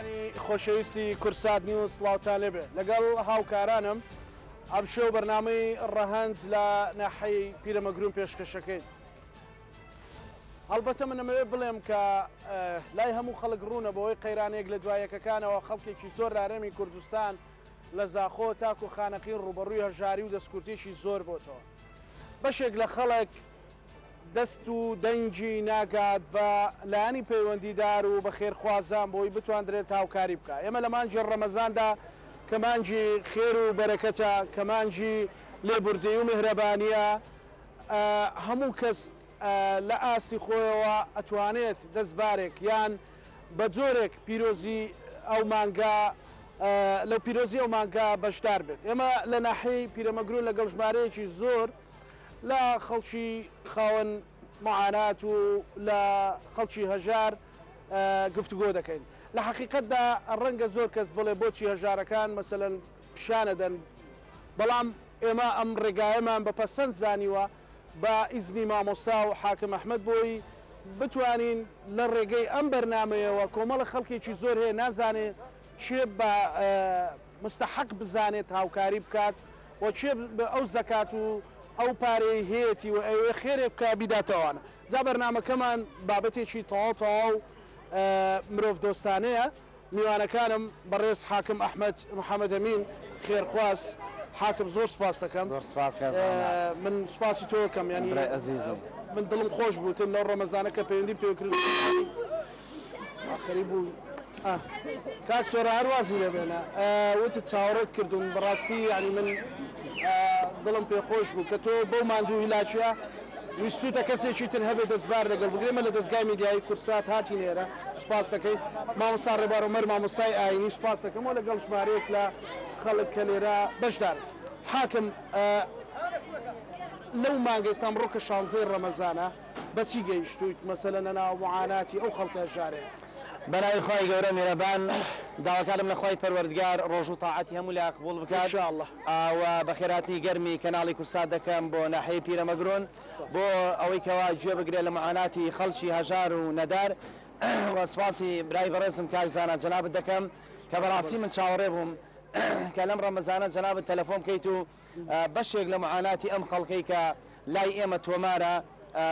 بینەرانی خۆشەویستی کورسات نیوز سڵاوتان لێبێ لەگەڵ هاوکارانم ئەمشەو بەرنامەی ڕەهەند لە ناحەی پیرەمەگرون پێشکەشەکەین. هەڵبەتە من ئەمەوێ بڵێم کە لای هەموو خەڵک ڕوونە بەوەی قەیرانێک لە دوایەکەکانەوە خەڵکێکی زۆر لە هەرێمی کوردستان لە زاخۆ تاکو خانەقین ڕووبەڕووی هەژاری و دەستکورتێکی زۆر بۆتەوە. بەشێک لە خەڵک دەست و دەنگی ناگات بە لایەنی پەیوەندیدار و بە خێرخوازان بۆی بتواندرێت هاوکاری بکا. ئێمە لە مانگی ڕەمەزاندا کە مانگی خێر و بەرەکەتە، کە مانگی لێبوردەیی و میهرەبانییە، هەموو کەس لە ئاستی خۆیەوە ئەتوانێت دەستبارێک یان بە جۆرێک پیرۆزی ئەو مانگە لەو پیرۆزی ئەو مانگە بەشدار بێت. ئێمە لە ناحیەی پیرەمەگرون لەگەڵ ژمارەیەکی زۆر لە خەڵکی خاوەن معانات و لە خەڵکی هەژار گفتوگۆ دەکەین. لە حەقیقەتدا ڕەنگە زۆر کەس بڵێ بۆچی هەژارەکان مەسەلەن پیشانەدەن، بەڵام ئێمە ئەم ڕێگایەمان بە پەسەند زانیوە بە ئیزنی مامۆستا و حاکم ئەحمەد بۆی بتوانین لە ڕێگەی ئەم بەرنامەیەوە کۆمەڵە خەڵکێکی زۆر هەیە نازانێ کێ بە مستەحەق بزانێت هاوکاری بکات و کێ ئەو زەکات و ئەو پارەی هەیەتی و ئەیەوێ خێرێک بکا بیداتە ئەوانە. جا بەرنامەکەمان بابەتێکی تەواو تەواو مرۆڤ دۆستانەیە. میوانەکانم بەڕێز حاکم ئەحمەد محەمەدەمین خێرخواز حاکم زۆر سوپاست دەکەم. زۆر سوپاس کاک زانا. من سوپاسی تۆ ئەکەم یانی برای ئەزیزم. من دڵم خۆش بوو تر لەو ڕەمەزانە کە پەیوەندیم پێ کرد خەریک بوو کاک سۆرا هەر وازی لێ بێنە وتت چاوەڕێت کردوم بەڕاستی یانی من دڵم پێ خۆش بوو کە تۆ بەو ماندوو هیلاکیە ویستوتە کەسێکی تر هەبێ دەستبار لەگەڵ بگرێ مە لە دەزگای میدیایی کوردسات هاتین ئێرە سوپاس دەکەین مامۆستا ڕێبوار عومەر مامۆستای ئاینی سوپاس دەکەم و لەگەڵ ژمارەیەک لە خەڵک کە لێرە بەشدارن حاکم لەو مانگە ئێستا ئەمڕۆ کە شانزەی ڕەمەزانە بەچی گەیشتوویت مەسەلەن لەناو معاناتی ئەو خەڵکە هەژارەیە؟ بەناوی خوای گەورە میرەبان داواکارم لە خوای پەروەردگار ڕۆژوو تاعەتی هەموو لایەک قبوڵ بکات ان شاء اللە. و بەخێرهاتنی گەرمی کەناڵی کورسات دەکەم بۆ ناحیەی پیرەمەگرون بۆ ئەوەی کەوا گوێ بگرێت لە معاناتی خەڵکی هەژار و نەدار و سپاسی برای بەڕێزم کاک زانا جەنابت دەکەم کە بەڕاستی من چاوەڕێ بووم کە لەم ڕەمەزانە جەنابت تەلەفۆن بکەیت و بەشێک لە معاناتی ئەم خەڵکەی کە لای ئێمە تۆمارە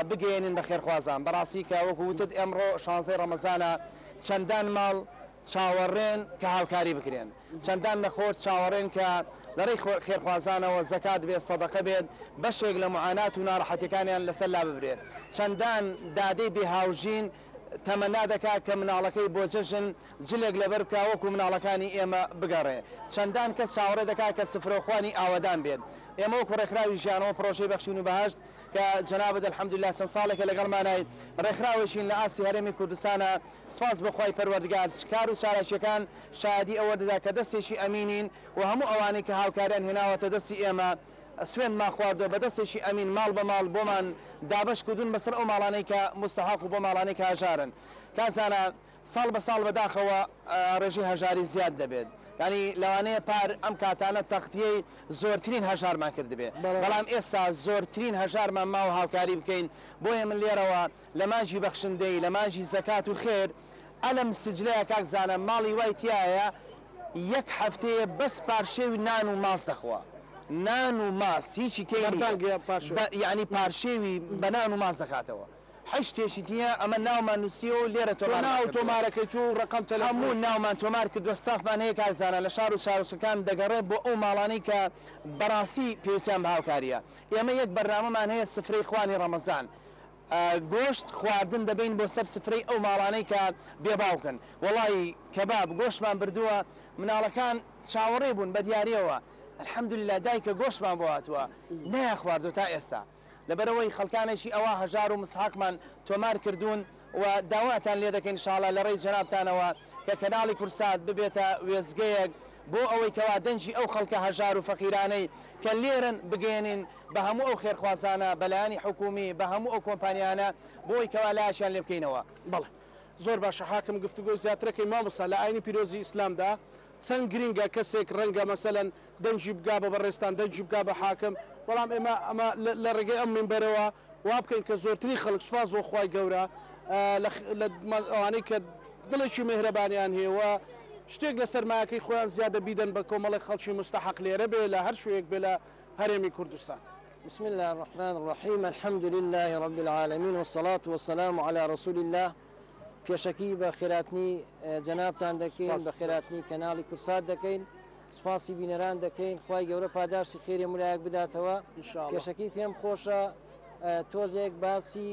بگەیەنین بە خێرخوازان. بەڕاستی کە وەکو وتت ئێمڕۆ شانزەی ڕەمەزانە چەندان ماڵ چاوەڕێن کە هاوکاری بکرێن، چەندان نەخۆش چاوەڕێن کە لە ڕێی خێرخوازانەوە زەکات بێت، سەدەقە بێت، بەشێک لە معانات و ناڕەحەتیەکانیان لەسەر لاببرێت. چەندان دادەی بێ هاوژین تەمەنا دەکا کە مناڵەکەی بۆ جەژن جلێک لەبەر بکا وەکو مناڵەکانی ئێمە بگەڕێ. چەندان کەس چاوەڕێ دەکا کە سفرەوخوانی ئاوەدان بێت. ئێمە وەکو ڕێکخراوی ژیانەوە پڕۆژەی بەخشین و بەهەشت کە جەنابت الحمدللە چەند ساڵێکە لەگەڵمانای ڕێکخراوێکین لە ئاستی هەرێمی کوردستانا سپاس بۆ خوای پەروەردگار کار و چالاکیەکان شایەدی ئەوە دەدا کە دەستێکی ئەمینین و هەموو ئەوانەی کە هاوکاریان هێناوەتە دەستی ئێمە سوێندمان خواردووە بە دەستێکی ئەمین ماڵ بە ماڵ بۆمان دابەش کردوون بەسەر ئەو ماڵانەی کە موستەحەق و بۆ ماڵانەی کە هەژارن کاک زانا ساڵ بە ساڵ بەداخەوە ڕێژەی هەژاری زیاد دەبێت یانی لەوانەیە پار ئەم کاتانە تەغتیەی زۆرترین هەژارمان کردبێ بەڵام ئێستا زۆرترین هەژارمان ماوە هاوکاری بکەین بۆیە من لێرەوە لە مانگی بەخشندەی لە مانگی زەکات و خێر ئەلم سجلەیە کاک زانا ماڵی وای تیایە یەک هەفتەیە بەس پارشێوی نان و ماست دەخوا نان و ماست هیچی کەی نیە یانی پارشێوی بە نان و ماست دەخاتەوە. هیچ شتێکی نیە ئەمە ناومان نوسیوە و لێرە تۆ تۆمارمان ناو کردوە. تۆمارەکەیت و ڕەقەم تەلەفۆن. هەموو ناومان تۆمار کردوە ستافمان هەیە کاک زانا لە شار و شارۆچکەکان دەگەڕێ بۆ ئەو ماڵانەی کە بەڕاستی پێویستیان بە هاوکاریە ئێمە یەک بەرنامەمان هەیە سفرەی خوانی ڕەمەزان گۆشت خواردن دەبەین بۆ سەر سفرەی ئەو ماڵانەی کە بێ باوکن وەڵایی کەباب گۆشتمان بردووە مناڵەکان چاوەڕێ بوون بە دیاریەوە الحمدللە دایکە گۆشتمان بۆ هاتووە نەیانخواردوە تا ئێستا. لەبەرئەوەی خەڵکانێکی ئەوا هەژار و مستحەقمان تۆمار کردوون و داواتان لێ دەکەین ان شاء اللە لە ڕێی جەنابتانەوە کە کەناڵی کورسات ببێتە وێستگەیەک بۆ ئەوەی کەوا دەنگی ئەو خەڵکە هەژار و فەقیرانەی کە لێرەن بگەیەنین بە هەموو ئەو خێرخوازانە بە لایەنی حکوومی بە هەموو ئەو کۆمپانیانە بۆ ئەوەی کەوا لایەکیان لێ بکەینەوە. بەڵێ زۆر باشە حاکم گفتوگۆی زیاترەکەین مامۆستا لە ئاینی پیرۆزی ئیسلامدا چەند گرینگە کەسێک ڕەنگە مەسەلەن دەنگی بگا بە بەڕێزتان، دەنگی بگا بە حاکم، بەڵام ئێمە ئەمە لە ڕێگەی ئەم مینبەرەوە وا بکەین کە زۆرترین خەڵک سوپاس بۆ خوای گەورە لە ئەوانەی کە دڵێکی مێهرەبانیان هەیە و شتێک لە سەرمایەکەی خۆیان زیادە بیدەن بە کۆمەڵێک خەڵکی موستەحەق لێرە بێ لە هەر شوێیەک بێ لە هەرێمی کوردستان. بسم اللە الرحمن الرحیم الحمد للە رب العالمین والصلاة والسلام علی رسول اللە پێشەکی بە خێراتنی جەنابتان دەکەین بە خێراتنی کەناڵی کورسات دەکەین سوپاسی بینەران دەکەین خوای گەورە پاداشتی خێری مولایەک بداتەوە پێشەکی پێم خۆشە تۆزێک باسی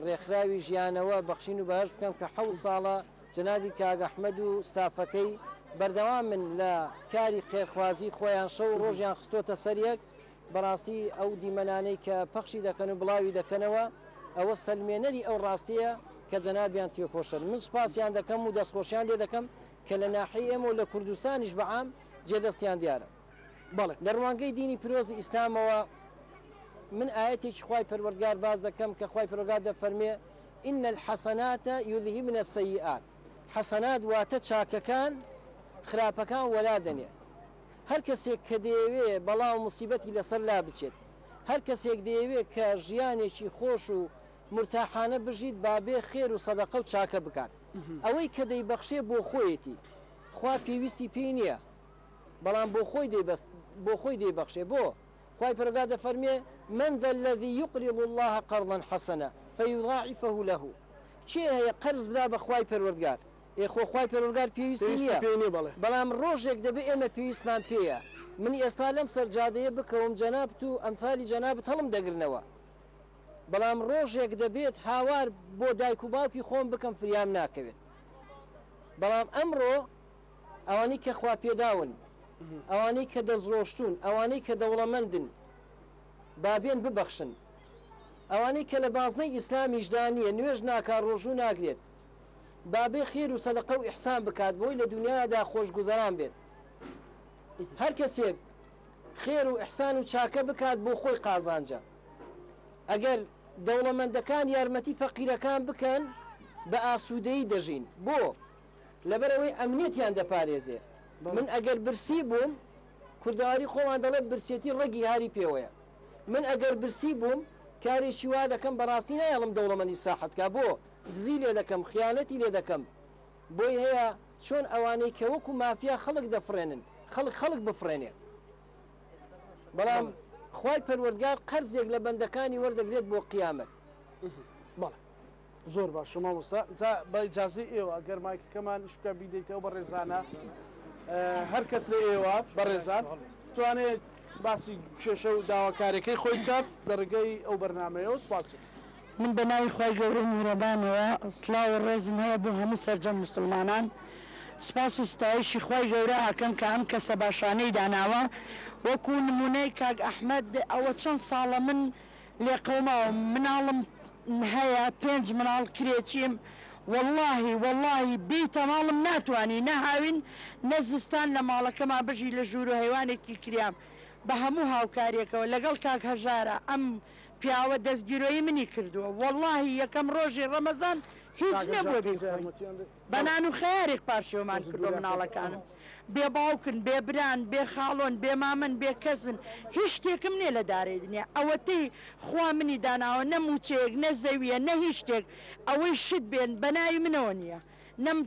ڕێکخراوی ژیانەوە بەخشین و بەهەشت بکەم کە حەوت ساڵە جەنابی کاک ئەحمەد و ستافەکەی بەردەوامن لە کاری خێرخوازی خۆیان شەو و ڕۆژیان خستۆتە سەر یەک، بەڕاستی ئەو دیمەنانەی کە پەخشی دەکەن و بڵاوی دەکەنەوە ئەوە سەلمێنەری ئەو ڕاستییە کە جەنابیان تێکۆشەرن، من سوپاسیان دەکەم و دەستخۆشیان لێ دەکەم کە لە ناحیەی ئێمە و لە کوردستانیش بە عام جێ دەستیان دیارە. بەڵێ. لە ڕوانگەی دینی پیرۆزی ئیسلامەوە من ئایەتێکی خوای پەروەردگار باس دەکەم کە خوای پەروەردگار دەفەرموێ، ان الحسنات یذهبن السیئات، حەسەنات واتە چاکەکان خراپەکان وەلا دەنێ. هەر کەسێک کە دەیەوێ بەڵا و موسیبەتی لەسەر لابچێت، هەر کەسێک دەیەوێ کە ژیانێکی خۆش و مورتاحانە بژیت با بێ خێر و سەدەقە و چاکە بکات. ئەوەی کە دەیبەخشێ بۆ خۆیەتی، خوا پێویستی پێی نییە. بەڵام بۆ خۆی دەیبەست بۆ خۆی دەیبەخشێ بۆ؟ خوای پەروەردگار دەفەرموێ، من ذا الذی یقرض اللە قرضا حسنا فیضاعفه له، کێ هەیە قەرز بدا بە خوای پەروەردگار؟ ئێ خۆ خوای پەروەردگار پێویستی پێویستی نییە، پێی نییە بەڵێ. بەڵام ڕۆژێک دەبێ ئێمە پێویستمان پێیە، من ئێستا لەم سەر جادەیە بکەوم جەنابت و ئەمثالی جەنابت هەڵم دەگرنەوە، بەڵام ڕۆژێک دەبێت هاوار بۆ دایک و باوکی خۆم بکەم فریام ناکەوێت، بەڵام ئەمڕۆ ئەوانەی کە خواپێداون، ئەوانەی کە دەستڕۆشتوون، ئەوانەی کە دەوڵەمەندن، با بێن ببەخشن. ئەوانەی کە لە بازنەی ئیسلامیشدا نییە، نوێژ ناکات، ڕۆژوو ناگرێت، با بێ خێر و سەدەقە و ئیحسان بکات بۆی لە دونیادا خۆشگوزەران بێت. هەر کەسێک خێر و ئیحسان و چاکە بکات بۆ خۆی قازانجە. ئەگەر دەوڵەمەندەکان یارمەتی فەقیرەکان بکەن بە ئاسوودەیی دەژین. بۆ؟ لەبەرئەوەی ئەمنیەتیان دەپارێزێ. من ئەگەر برسی بووم، کوردەواری خۆمان دەڵێ برسێتی ڕەگی هاری پێوەیە. من ئەگەر برسی بووم، کارێکی وا دەکەم بەڕاستی نایەڵم دەوڵەمەندی ساحەت کا. بۆ؟ دزی لێ دەکەم، خیانەتی لێ دەکەم. بۆی هەیە چۆن ئەوانەی کە وەکو مافیا خەڵک دەفڕێنن، خەڵک خەڵک بفڕێنێ. بەڵام خوای پەروەردگار قەرزێک لە بەندەکانی وەردەگرێت بۆ قیامەت. بەڵێ. زۆر باشە مامۆستا جا بە ئیجازەی ئێوە گەر مایکەکەمان ئیش بکە بیدەیتە ئەو بەڕێزانە هەر کەس لە ئێوە بەڕێزان توانێت باسی کێشە و داواکاریەکەی خۆی بکات لە ڕێگەی ئەو بەرنامەیەوە سوپاسی. من بە ناوی خوای گەورە و میهرەبانەوە سڵاو و ڕێزم هەیە بۆ هەموو سەرجەم موسڵمانان سوپاس و ستایشی خوای گەورە ئەکەم کە ئەم کەسە باشانەی داناوە وەکو نمونەی کاک ئەحمەد ئەوە چەند ساڵە من لێقەوماوم مناڵم هەیە پێنج مناڵ کرێچیم وەڵاهی وەڵاهی بێیتە ماڵم ناتوانی نە هاوین نە زستان لە ماڵەکەما بژی لە ژوورو هەیوانێکی کریام بە هەموو هاوکاریەکەوە لەگەڵ کاک هەژارا ئەم پیاوە دەستگیرۆیی منی کردووە وەڵاهی یەکەم ڕۆژی ڕەمەزان هیچ کاک هەژار نەبووە تۆزێ بیخۆین یارمەتیان دەی. بە نان و خەیارێک پارشێومان کردووە مناڵەکانم بێ باوکن بێ بران بێ خاڵۆن بێ مامەن بێ کەسن هیچ شتێکم نیە لە دارەی دنیا ئەوەتەی خوا منی داناوە نە موچەیەک نە زەویە نە هیچ شتێک ئەوەی شت بێن بە ناوی منەوە نیە نەم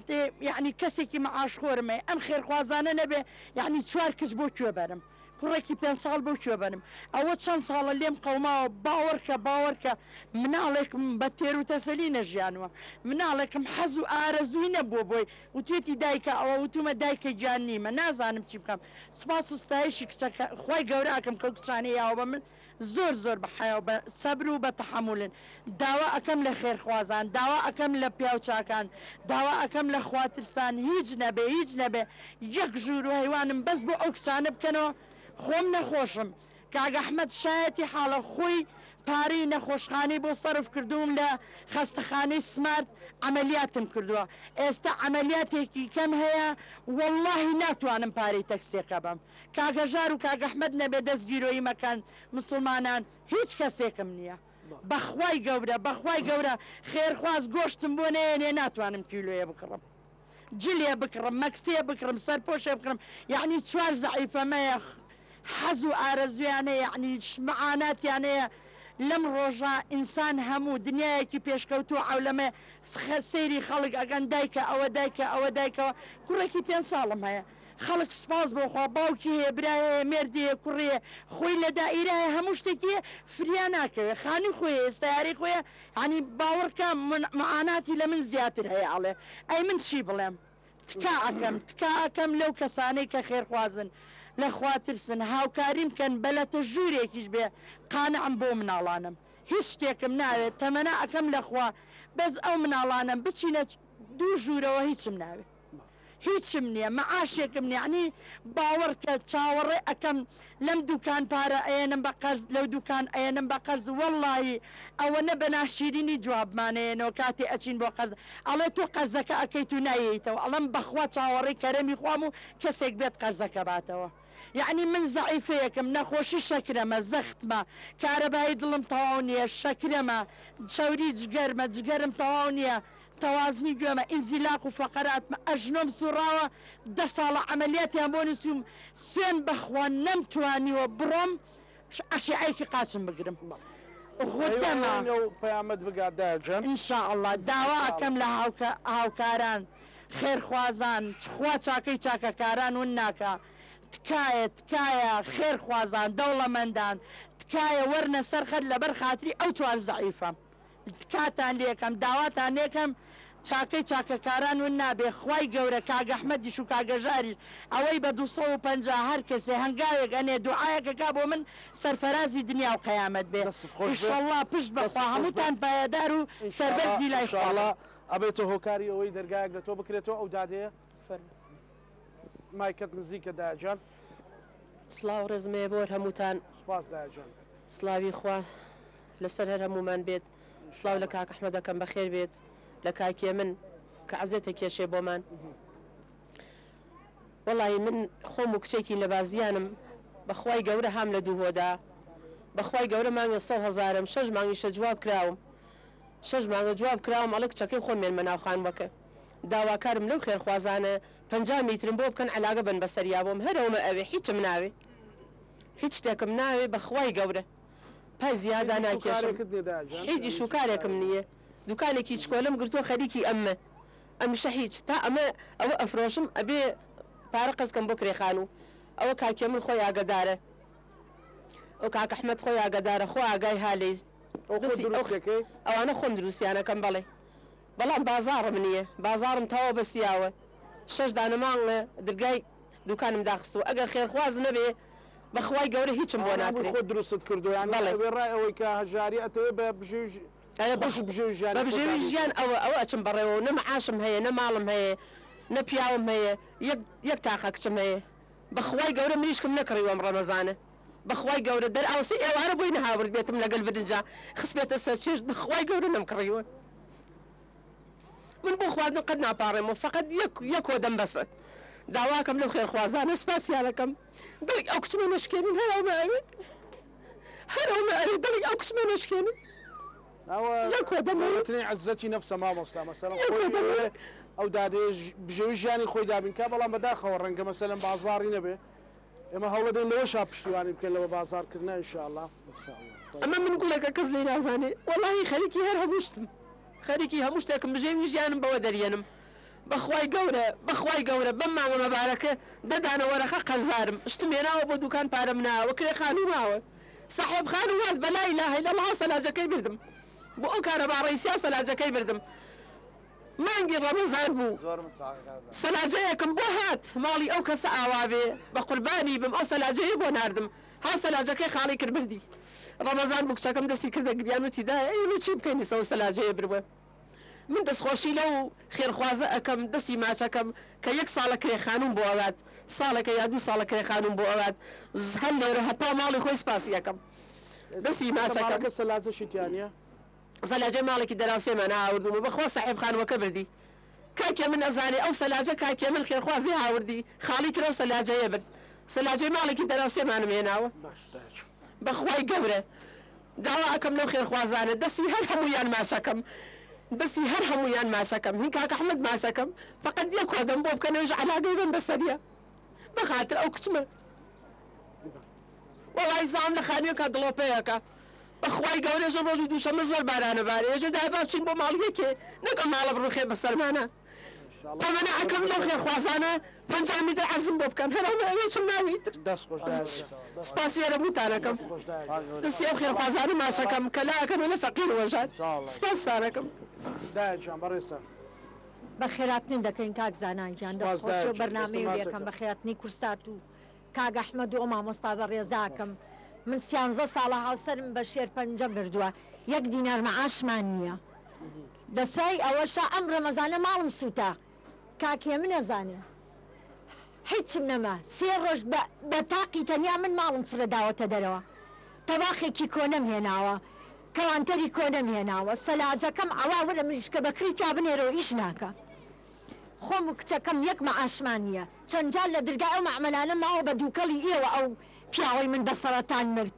یەعنی کەسێکی مەعاش خۆرم هەیە ئەم خێرخوازانە نەبێ یەعنی چوار کچ بۆ کوێ بەرم کوڕێکی پێنج ساڵ بۆ کوێ بەرم ئەوە چەند ساڵە لێم قەوماوە باوەڕکە باوەڕکە مناڵێکم بە تێرو تەسەلی نەژیانوە مناڵێکم حەز و ئارەزووی نەبووە بۆی وتوێتی دایکە ئەوە وتومە دایکە گیان نیمە نازانم چی بکەم سوپاس و ستایشی کچەکە خوای گەورە ئەکەم کەو کچانەی یاوە بە من زۆر زۆر بە حەیا و بە سەبر و بە تەحەمولن داوا ئەکەم لە خێرخوازان داوا ئەکەم لە پیاو چاکان داوا ئەکەم لە خواترسان هیچ نەبێ هیچ نەبێ یەک ژوور و هەیوانم بەس بۆ ئەو کچانە بکەنەوە خۆم نەخۆشم کاک ئەحمەد شایەتی حاڵە خۆی پارەی نەخۆشخانەی بۆ سەرف کردووم لە خەستەخانەی سمارت عەمەلیاتم کردووە ئێستا عەمەلیاتێکی کەم هەیە وەڵاهی ناتوانم پارەی تەکسیەکە بەم کاک هەژار و کاک ئەحمەد نەبێ دەست گیرۆیی مەکەن مسوڵمانان هیچ کەسێکم نیە بەخوای گەورە بەخوای گەورە خێرخواز گۆشتم بۆ نەیەنێ ناتوانم کیلۆیە بکڕم جلێ بکڕم مەکسێ بکڕم سەرپۆشێ بکڕم یەعنی چوار زەعیفەمەیە حەز و ئارەزویان هەیە یەعنی معاناتیان هەیە. لەم ڕۆژە ئینسان هەموو دنیایەکی پێشکەوتوو عەولەمە سەیری خەڵک ئەکەن دایکە ئەوە دایکە ئەوە دایکەوە کوڕێکی پێنج ساڵم هەیە خەڵک سوپاس بۆ خوا باوکی هەیە برای هەیە مێردی هەیە کوڕی هەیە خۆی لە دائیرە هەیە هەموو شتێکی هەیە فریا ناکەوێ خانوی خۆی هەیە سەیارەی خۆی هەیە یانی باوەڕکە معاناتی لە من زیاتر هەیە ئەڵێ ئەی من چی بڵێم تکا ئەکەم تکا ئەکەم لەو کەسانەی کە خێرخوازن لە خوا ترسن هاوکاریم کەن بە لەتە ژوورێکیش بێ قانعم بۆ مناڵانم هیچ شتێکم ناوێت تەمەنا ئەکەم لە خوا بەس ئەو مناڵانەم بچینە دوو ژوورەوە هیچم ناوێ. هیچم نیە مەعاشێکم نیە یەعنی باوەڕکە چاوەڕێ ئەکەم لەم دوکان پارە ئەیەنم بە قەرز لەو دوکان ئەیەنم بە قەرز وەڵاهی ئەوەنە بە ناشیرینی جوابمان ئەیەنەوە کاتێ ئەچین بۆ قەرز ئەڵێ تۆ قەرزەکە ئەکەیت و نایەیتەوە ئەڵێم بەخوا چاوەڕێی کەرەمی خوام و کەسێک بێت قەرزەکە باتەوە یەعنی من زەعیفەیەکم نەخۆشی شەکرەمە زەختمە کارەبایی دڵم تەواو نیە شەکرەمە چەوری جگەرمە جگەرم تەواو نیە تەوازنی گوێمە ئینزیلاق و فەقەراتمە ئەژنۆم سوڕاوە دە ساڵە عەمەلیاتیان بۆ نوسیوم سوێن بەخوا نەمتوانیوە بڕۆم ئەشیعەیەکی قاچم بگرم غودەمە. هیوایین ئەو پەیامەت بگات دایە جان. ان شاء اللە داوا ئەکەم لە هاوکاران خێرخوازان خوا چاکەی چاکەکاران ون ناکا تکایە تکایە خێرخوازان دەوڵەمەندان تکایە وەرنە سەر خەت لەبەر خاتری ئەو چوار زەعیفە. تکاتان لێکەم داواتان لێکەم چاکەی چاکەکاران ون نابێ خوای گەورە کاک ئەحمەدیش و کاک هەژاریش ئەوەی بە 250 هەر کەسێ هەنگاوێک ئەنێ دوعایەک ئەکا بۆ من سەرفەرازی دنیا و قەیامەت بێ دەستت خۆش بێ ئیشەڵا پشت بە دەستت خوا خۆش بێ هەمووتان پایەدار و ئینشاڵا سەربەرزی لای خوا ئینشاڵا بن. ئەبێتە هۆکاری ئەوەی دەرگایەک لە تۆ بکرێتەوە ئەو دادەیە فەرموو. مایکەت نزیکە دایە گیان. سڵاو ڕێزم هەیە بۆ هەر هەمووتان. سوپاس دایە گیان. سڵاوی خوا لەسەر هەر هەموومان بێت سڵاو لە کاک ئەحمەد ئەکەم بەخێر بێت لە کاک هێمن کە عەزێتە کێشێ بۆمان وەڵی من خۆم و کچێکی لە بازیانم بەخوای گەورە هام لە دوو هۆدا بەخوای گەورە مانگە سەد هەزارم شەش مانگیشە جواب کراوم شەش مانگە جواب کراوم ئەڵێ کچەکەی خۆم مێنمە ناو خانوەکە داواکارم لەو خێرخوازانە 50 میترم بۆ بکەن عەلاگە بن بەسەریا بۆم هەرەومە ئەوێ هیچم ناوێ هیچ شتێکم ناوێ بەخوای گەورە پای زیادا ناکێشم هیچ ئیش و کارێکم نییە دوکانێکی چکۆلم گرتووە خەریکی ئەمە ئەمیشە هیچ تا ئەمە ئەوە ئەفرۆشم ئەبێ پارە قەزکەم بۆ کرێ خانوو ئەوە کاکێ من خۆی ئاگەدارە ئەو کاک ئەحمەد خۆی ئاگەدارە خۆ ئاگای ها لێی دەستی ئەو ئەوانە خۆم دروستیانەکەم بەڵێ بەڵام بازاڕم نییە بازاڕم تەواو بەسیاوە شەش دانە ماڵە درگای دوکانم داخستووە ئەگەر خێرخواز نەبێ بەخوای گەورە هیچم بۆ ئەوانە هەمووی ناکرێ. خۆت دروستت کردووە یانی بەڵێ. وێڕای ئەوەی کە هەژاری ئەتەوێ بە بژێوی ژ- ئەرێ بە خۆشت بژێوی بە ژیانی خۆت بژێوی دابین ژیان بکەی. ئەوە ئەوە ئەچم بەڕێوە و نە معاشم هەیە نە ماڵم هەیە نە پیاوم هەیە یەک یەک تاقە کچم هەیە بەخوای گەورە مریشکم نەکڕیوە ئەم ڕەمەزانە بەخوای گەورە دەرئاوسی ئێوارە بۆی نەهاورد بێتم لەگەل برنجا خستبێتە سەر چێشت بەخوای گەورە نەمکڕیوە. من بۆ خواردن قەت ناپاڕێمەوە فەقەت یەک یەک کۆدەم بەسە داواکەم لەو خێرخوازانە سپاسیانەکەم دڵی ئەو کچمە نەشکێنن هەر ئەومە ئەوێ هەر ئەومە ئەوێ دڵی ئەو کچمە نەشکێنن ئەوە یەک کۆدەم ئەوێ گەورەترین عزەتی نەفسە مامۆستا مەسەلەن یەک خۆی کۆدەم ئەوێ ئەوێ ئەو دادەیە بژێوی ژیانی خۆی دابین کا بەڵام بەداخەوە ڕەنگە مەسەلەن بازاڕی نەبێ ئێمە هەوڵەدەین لەوەشا پشتیوانی بکەین لە بە بازاڕکردنا ان شاء اللە. ئەمە من گوڵێکە کەس لێی نازانێ وەڵاهی خەریکی هەر هەموو شتم خەریکی هەموو شتێکم بژێوی ژیانم بەوە دەریەنم بەخوای گەورە بەخوای گەورە بەم مانگە مەبارەکە دە دانە وەرەقە قەرزارم شتم هێناوە بۆ دوکان پارەم ناوە کرێ خانوو ماوە ساحێب خانوو وات بە لا اله الا الله سەلاجەکەی بردم بۆ ئەو کارەبا ڕەیسیا سەلاجەکەی بردم مانگی ڕەمەزان بوو سەلاجەیەکم بۆ هات ماڵی ئەو کەسە ئاوا بێ بە قوربانی بم ئەو سەلاجەیە بۆ ناردم ها سەلاجەکەی خاڵی کرد بردی ڕەمەزان بوو کچەکەم دەستی کردە گریان وتی دایە ئێمە چی بکەین ئیسە ئەو سەلاجەیە بروە من دەستخۆشی لەو خێرخوازە ئەکەم دەستی ماچەکەم کە یەک ساڵە کرێ خانوم بۆ ئەوات ساڵێکە یا دوو ساڵە کرێ خانوم بۆ ئەوات هەر لێرە هەتا ماڵی خۆی سپاسی ئەکەم دەستی ماچەکەم. ماڵەکە سەلاجەشی تیا نیە؟ سەلاجەی ماڵێکی دەراوسێمان هاوردوومە بەخوا ساحێب خانووەکە بردی کاکێ من ئەزانێ ئەو سەلاجە کاکێ من خێرخوازی هاوردی خاڵی کرد ئەو سەلاجەیە برد سەلاجەی ماڵێکی دەراوسێمانم هێناوە بەخوای گەورە داوا ئەکەم لەو خێرخوازانە دەستی هەر هەموویان ماچەکەم دەستی هەر هەموویان ماچەکەم هین کاک ئەحمەد ماچەکەم فەقەت یەک کۆدەم بۆ بکەن ئەویش عەلاگەی بەن بەسەریە بەخاتر ئەو کچمە وەڵای زاوم لە خانوویەکا دڵۆپەیەکە. بەخوای گەورە ژە ڕۆژی دووشەممە زۆر بارانە بارێ ژە دایە با بچین بۆ ماڵ یەکێ نەک ئەم ماڵە بڕوخێ بەسەرمانا تەمەنا ئەکەم لەو خێرخوازانە 50 میتر عەرزم بۆ بکەن هەر ئەمە هیچم ناوێ ئیتر. دەست خۆش دایە سپاسی هەرەبووتان ئەکەم دەستی ئەو خێرخوازانە ماچەکەم کە لا ئەکەن و لە فەقیر و هەژار سپاستان ئەکەم. دایە گیان بەڕێزتان. بەخێراتنت دەکەین کاک زانا گیان دەست سپاس خۆشی دایە و گیان دەستت بەرنامەی ماچ لێکەم ئەکەم. بەخێراتنی کورسات و کاک ئەحمەد و ئەو مامۆستا بەڕێزاکەم من سیانزە ساڵە هاوسەرم بە شێرپەنجە مردووە یەک دینار مەعاشمان نییە لەسای ئەوەشا ئەم ڕەمەزانە ماڵم سووتا کاک هێمن ئەزانێ هیچم نەما سێ ڕۆژ بە بە تاقی تەنیا من ماڵم فڕێ داوەتە دەرەوە تەباخێکی کۆنەم هێناوە کەوانتەری کۆنەم هێناوە سەلاجەکەم عەوا وەرە مریشکە بەکری تیا بنێرەوە ئیش ناکا خۆم و کچەکەم یەک مەعاشمان نیە چەند جار لە درگای ئەو مەعمەلانە ماوە بە دووکەڵی ئێوە ئەو پیاوەی من بە سەرەتان مرد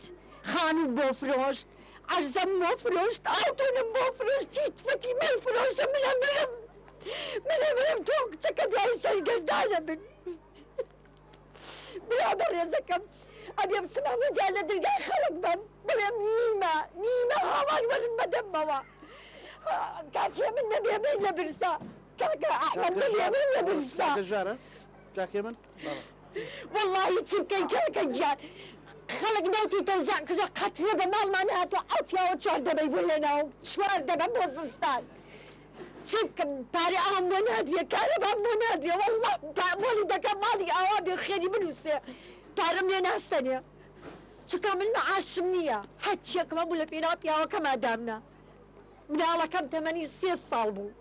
خانووم بۆ فرۆشت عەرزەم بۆ فرۆشت ئاڵتونم بۆ فرۆشت هیچ وتی مەیفرۆشە من ئەمرم من ئەمرم تۆ و کچەکەت وای سەرگەردانە بن برا بەڕێزەکەم ئەبێ بچم هەموو جار لە درگای خەڵک بەم بڵێم نیمە نیمە هاوار وەرن بەدەممەوە کاک هێمن نەبێ بین لە برسا کاکە ئەحمەد نەبێ بین لە برسا کاک هێمن وەڵاهی چی بکەین کاکە گیان خەڵک نەوتی تەوزیع کردوە قەترە بە ماڵمان هاتوە ئەو پیاوە چوار دەبەی بۆ هێناوم چوار دەبە بۆ زستان چی بکەم پارەی ئاوم بۆ نادرێ کارەبام بۆ نادرێ وەڵڵا مۆڵی دەکەم ماڵی ئاوا بێ خێری بنووسێ پارەم لێ ناسەنێ چونکە من مەعاشم نییە هەرچیەکم هەبوو لە پێناو پیاوەکەما دامنا مناڵەکەم تەمەنی سێ ساڵ بوو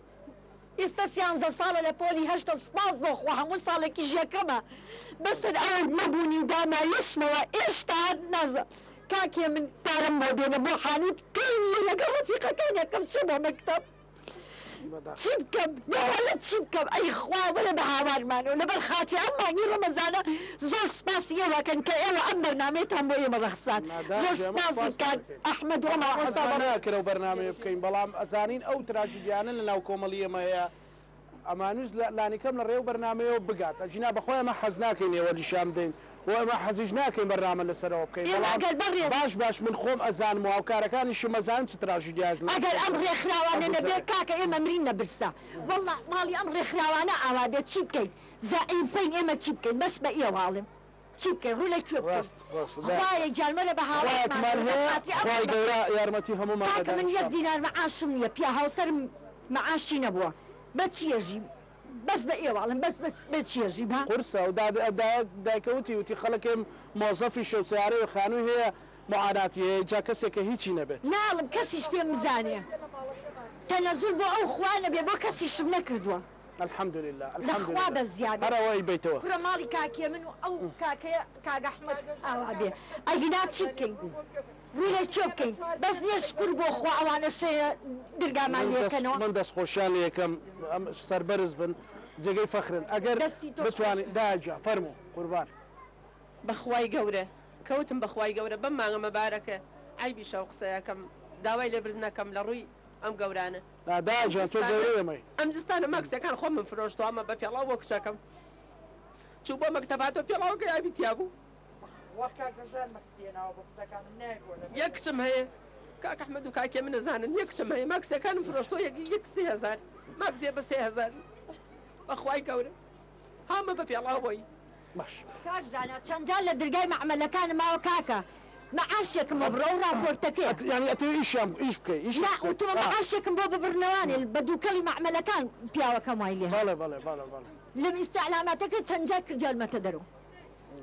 ئێستا سیانزە ساڵە لە پۆلی هەشتە سوپاس بۆ خوا هەموو ساڵێکیش یەکەمە بەسەر ئەو نەبوونی دامایەشمەوە ئێشتا نازم کاکێ من پارەم بۆ بێنە بۆ حانوت پێی نییە لەگەڵ ڕەفیقەکانیا کەم چێ بۆ مەکتەب چی بکەم یاواللە چی بکەم ئەی خوا وەرە بە هاوارمانەوە لەبەر خاتری ئەم مانگی ڕەمەزانە زۆر سپاسی ئێوە کەن کە ئێوە ئەم بەرنامەیەتان بۆ ئێمە ڕەخساند زۆر سپاست کاک ئەحمەد و مامۆستا حەزمان ناکرد ئەو بەرنامەیە بکەین بەڵام ئەزانین ئەو تراژیدیانە لە ناو کۆمەڵی ئێمە هەیە ئەمانویست لانیکەم لە ڕێی ئەو بەرنامەیەوە بگات ئەگینا بەخوای ئێمە حەز ناکەین ئێوە نیشان بدەین و ئێمە حەزیش ناکەین بەرنامە لەسەرەوە بکەین ئێمە بەڵام ئەگەر بەڕێز. باش باش من خۆم ئەزانم و هاوکارەکانیشم ئەزانن چ تراژیدیایەک لە ئەگەر ئەم ڕێکخراوانە نەبێ ئەگوزەرێ. کاکە ئێمە مرین لە برسا وەڵا ماڵی ئەم ڕێکخراوانە ئاوا بێ چی بکەین زەعیفین ئێمە چی بکەین بەس بە ئێوە ئەڵێم چی بکەین ڕوو لە کوێ بکەین ڕاست ڕاست دایە. خوایە گیان وەرە بە خوایەکمان هاوارمانەوە لە هەیە خاتری ئەم خوای ئوممەتە. گەورە یارمەتی هەموومان کاکە ئەدا من ان یەک شاء اللە. دینار مەعاشم نیە پیا هاوسەرم مەعاشی نەبووە بە چی ئەژیم بەس بە ئێوە ئەڵێم بەس بە چی ئەژیم ها. قورسە ئەو دایە دایکە وتی وتی خەڵکێ مۆزەفیشە و سەیارەی و خانووی هەیە موعاناتی هەیە جا کەسێک کە هیچی نەبێت. ناڵم کەسیش پێم بزانێ تەنەزول بۆ ئەو خوا نەبێ بۆ کەسیشم نەکردووە. الحمدللە لە خوا الحمدللە بەس زیادە. هەر ئەوە ئەیبەیتەوە. کوڕە ماڵی کاک هێمن و ئەو کاکەیە کاک ئەحمەد ئاوا بێ ئەگینا چی بکەین ڕوو لە کوێ بکەین بەس نیە شکور بۆ خوا ئەوانەش هەیە درگامان لێ کەنەوە. من دەست خۆشیان لێ ئەکەم سەربەرز بن جێگەی فەخرن ئەگەر دەستی تۆش خۆش بتوانین بێ. دایە گیان فەرموو قوربان. بەخوای گەورە کەوتم بەخوای گەورە بەم مانگە مەبارەکە عەیبیشە ئەو قسەیەکەم داوای لێبردن ئەکەم لە ڕووی ئەم گەورانە نا دایە گیان تۆ گەورەی ئێمەی. ئەم زستانە ماکسەکان خۆمم فرۆشتوە ئەمە بە پێڵاو بۆ کچەکەم چوو بۆ مەکتەب هاتەوە پێڵاوەکەی ئاوی تیا بوو. یەک کچم هەیە کاک ئەحمەد و کاک هێمن ئەزانن یەک کچم هەیە ماکسەکانم فرۆشتوە یەک یەک 3000 ماکسێ بە 3000 بەخوای گەورە هامە بە پێڵاو بۆی. باش. کاک زانا چەند جار لە درگای مەعمەلەکانم ماوە کاکە مەعاشێکم بۆ بڕە ئەو ڕاپۆرتەکەیە. یانی ئەتەوێ ئیشیان ئیش بکەی ئیش نا وتومە مەعاشێکم بۆ ببڕنەوانێ بە دووکەڵی مەعمەلەکان پیاوەکەم وای لێ هات. بەڵێ بەڵێ بەڵێ بەڵێ. لەم ئیستعلاماتەکە چەند جار کردیانمەتە دەرەوە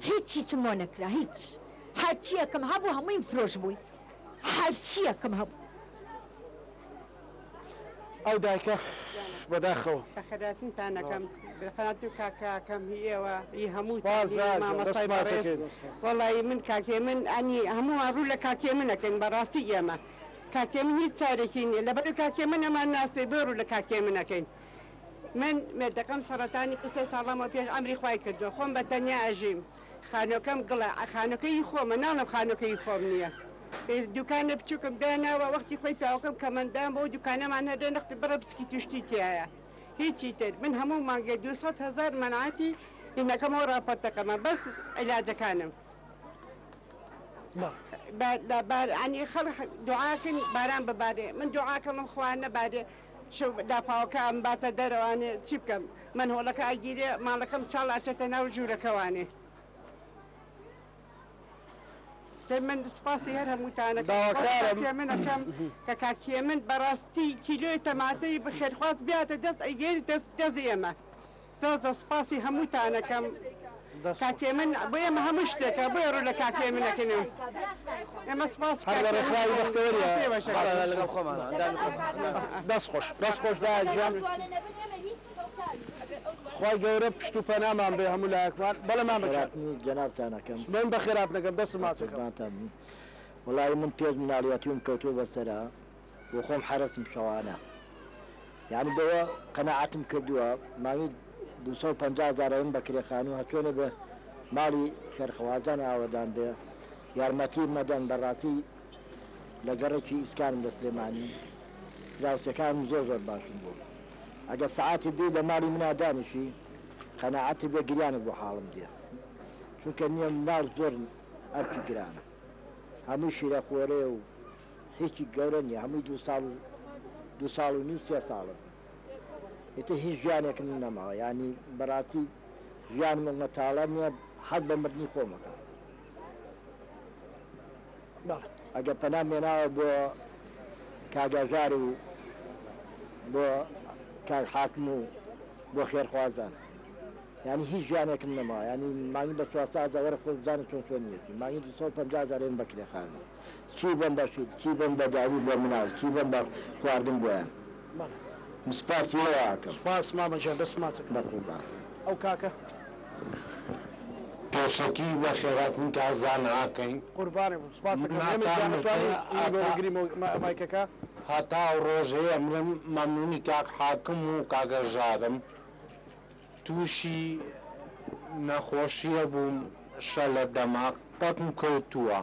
هیچ هیچم بۆ نەکرا هیچ هەرچیەکم هەبوو هەموویم فرۆش بووی هەرچیەکم هەبوو. ئەو دایکە بەداخەوە. بەخێراتنتان ئەکەم بەخێراتن کاکەکەم هی ئێوە هی هەمووتان هی مامۆستای بەڕێز وەڵایی من کاک هێمن ئەنی هەموومان ڕوو لە کاک هێمن ئەکەین بەڕاستی ئێمە کاک هێمن هیچ چارێکی نییە لەبەر کاک هێمن ئەمان ناسێ بۆ ڕوو لە کاک هێمن ئەکەین من مێردەکەم سەڕەتانی 23 ساڵەمە پێش ئەمری خوای کردووە خۆم بە تەنیا ئەژیم خانۆکەم گڵە خانۆکە هی خۆمە ناڵێم خانۆکە هی خۆم نییە دوکانە بچووکم داناوە وەختی خۆی پیاوەکەم کەمەندان بۆ دوکانەمان هەردە نەخت بڕە بسکیت و شتی تایە هیچی تر من هەموو مانگێ 200 هزار مەنعاتی هینەکەمەوە راپۆرتەکەمە بەس عیلاجەکانم. لە بار ینی خەڵک دوعاکەن باران ببارێ من دوعاکەم خوا نەبارێ شەو لاپاوەکە ئەم باتە دەرەوانێ چی بکەم من هۆڵەکە ئەگیرێ ماڵەکەم چاڵ ئەچێتە ناو ژوورەکەوانێ من سپاسی هەر هەمووتانەکەم داواکارم. من ئەکەم کە کاکیە من بەڕاستی کیلۆی تەماتەی بخێرخواز بیاتە دەست ئەیگەری دەست دەست ئێمە زۆر زۆر سپاسی هەمووتانەکەم کاکێ من بۆ ئێمە هەموو شتێکە بۆیە ڕوو لە کاکێ منەکەن ئێمە سپاس هەر لە ڕێکخراوی بەختەوەریە. لەگەڵ خۆمان ئەندامی خۆمان. دەست خۆش دەست خۆش دایە گیان خوای گەورە پشت و پەنامان بێ هەموو لایەکمان بەڵێ مامە گیان. خێراتنی جەنابتان ئەکەم. من بەخێرات نەکەم دەستم ماچەکەم. قوربانتان بم. وەڵایی من پێش مناڵیەتیم کەوتووە بەسەرا بۆ خۆم حەرەسم شەوانە یانی بەوە قەناعەتم کردووە مانگی 250 هەزار ئەوم بە کرێ خانوو هەچۆنێ بە ماڵی خێرخوازان ئاوەدان بێ یارمەتی مەدەن بەڕاستی لە گەڕەکی ئیسکانم لە سلێمانی دراوسێکانم زۆر زۆر باشن بووم ئەگەر سەعاتی بێی لە ماڵی منا دانیشی قەناعەتت بێ گریانت بۆ حاڵم دێ چونکە نییە مناڵ زۆر ئەرکی گرانە هەمووی شیرەخۆرەیە و هیچی گەورە نییە هەمووی دوو ساڵ و دوو ساڵ و نیو سێ ساڵە بوو ئیتر هیچ ژیانێکم نەماوە یانی بەڕاستی ژیانم ئەمە تاڵە نییە حەز بە مردنی خۆمەکەم ئەگەر پەنام هێناوە بۆ کاک هەژار و بۆ کاک حاکم و بۆ خێرخوازان یانی هیچ ژیانێکم نەماوە یانی مانگی بە 400 هەزار وەرە خۆ بزانە چۆن چۆنیەتی مانگی 250 هەزار ئێمە بە کرێ خانوو چی بم بە شیر چی بم بە داروو بۆ مناڵ چی بم بە خواردن بۆیان من سوپاسی ئێوە ئەکەم. سوپاس مامە گیان دەست ماچەکەم. بەقوربان. ئەو کاکە. پێشەکی بەخێرهاتن کاک زانا ئەکەین. قوربانت بم سوپاست من دەکەم هێمن هەتا گیان ئەتوانی مردن ئی بۆ هەتا بگری مایکەکە. هەتا ئەو ڕۆژەی ئەمرم مەمنونی کاک حاکم و کاک هەژارم توشی نەخۆشیە بووم شەلە دەماغ پەکم کەوتووە.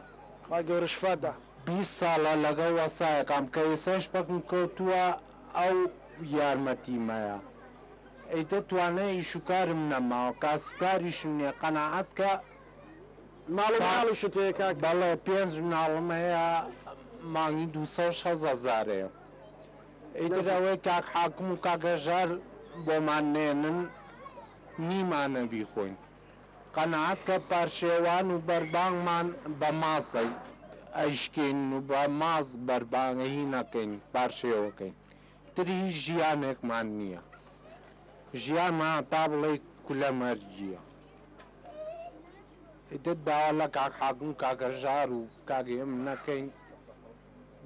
خوای گەورە شفات دا. 20 ساڵە لەگەڵ وەسایەکام کە ئێسەش پەکم کەوتووە ئەو یارمەتیمەیە ئیتر توانای ئیش و کارم نەماوە کاسبکاریشم نیە قەناعەت کە ماڵ و مناڵیشت هەیە کاک؟ بەڵێ پێنج مناڵم هەیە مانگی 260 هەزارەیە ئیتر ئەوەی کاک حاکم و کاک هەژار بۆمان نێنن نیمانە بیخۆین قەناعەت کە پارشێوان و بەربانگمان بە ماست ئەیشکێنین و بە ماست بەربانگ هی نەکەین پارشێوەکەین تر هیچ ژیانێکمان نییە ژیانمان تا بڵێی کولە مەرگیە ئیتر داوا لە کاک حاکم و کاک هەژار و کاک هێمن نەکەین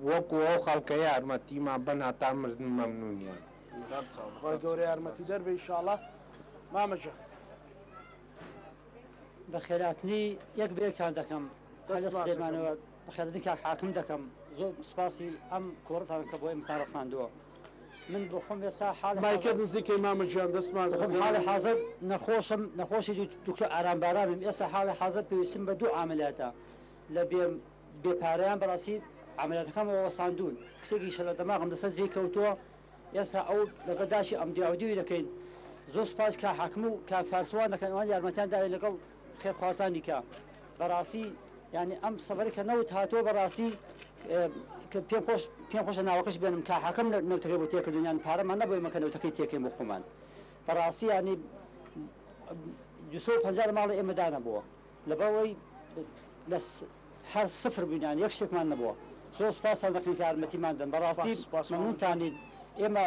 وەکو ئەو خەڵکە یارمەتیمان بەن هەتا مردن مەمنونیان. خوای گەورە یارمەتیدەر بێ ئیشاڵا مامە گیان. بەخێرهاتنی یەک بە یەکتان دەکەم هەر لە سلێمانەوە بەخێرهاتنی کاک حاکم دەکەم زۆر سوپاسی ئەم کۆڕەتان کە بۆ ئێمەتان ڕەخساندووە من بۆ خۆم ئێستا حاڵی مایکت نزیکەی مامە گیان دەستمان خۆم حاڵی حازر نەخۆشم نەخۆشی دکتۆر ئارام بارامیم ئێستا حاڵی حازر پێویستیم بە دوو عاملیاتە لە بێ بێ پارەیان بەڕاستی عاملیاتەکەم وەساندوون کچێکی شەلە دەماغم لەسەر جێی کەوتووە ئێستا ئەو لەگەڵ داشی ئەم دیاودیوی دەکەین زۆر سوپاس کا حاکم و کا فارسوان دەکەن ئەوان یارمەتیان داوێن لەگەڵ خێرخوازانی کە بەڕاستی یعنی ئەم سەفەری کە نەوت هاتووە بەڕاستی کە پێم خۆش پێم خۆشە ناوەکەش بێنم کا حاکم نەوتەکەی بۆ تێکردن یان پارەمان نەبوو ئێمە کە نەوتەکەی تێکەین بۆ خۆمان بەڕاستی یعنی 250 لە ماڵی ئێمە دانەبووە لەبەرئەوەی لە هەر سفر بووین یان یەک شتێکمان نەبووە زۆر سوپاستان دەکەین کە یارمەتیمان دەن بەڕاستی مەمنونتانین ئێمە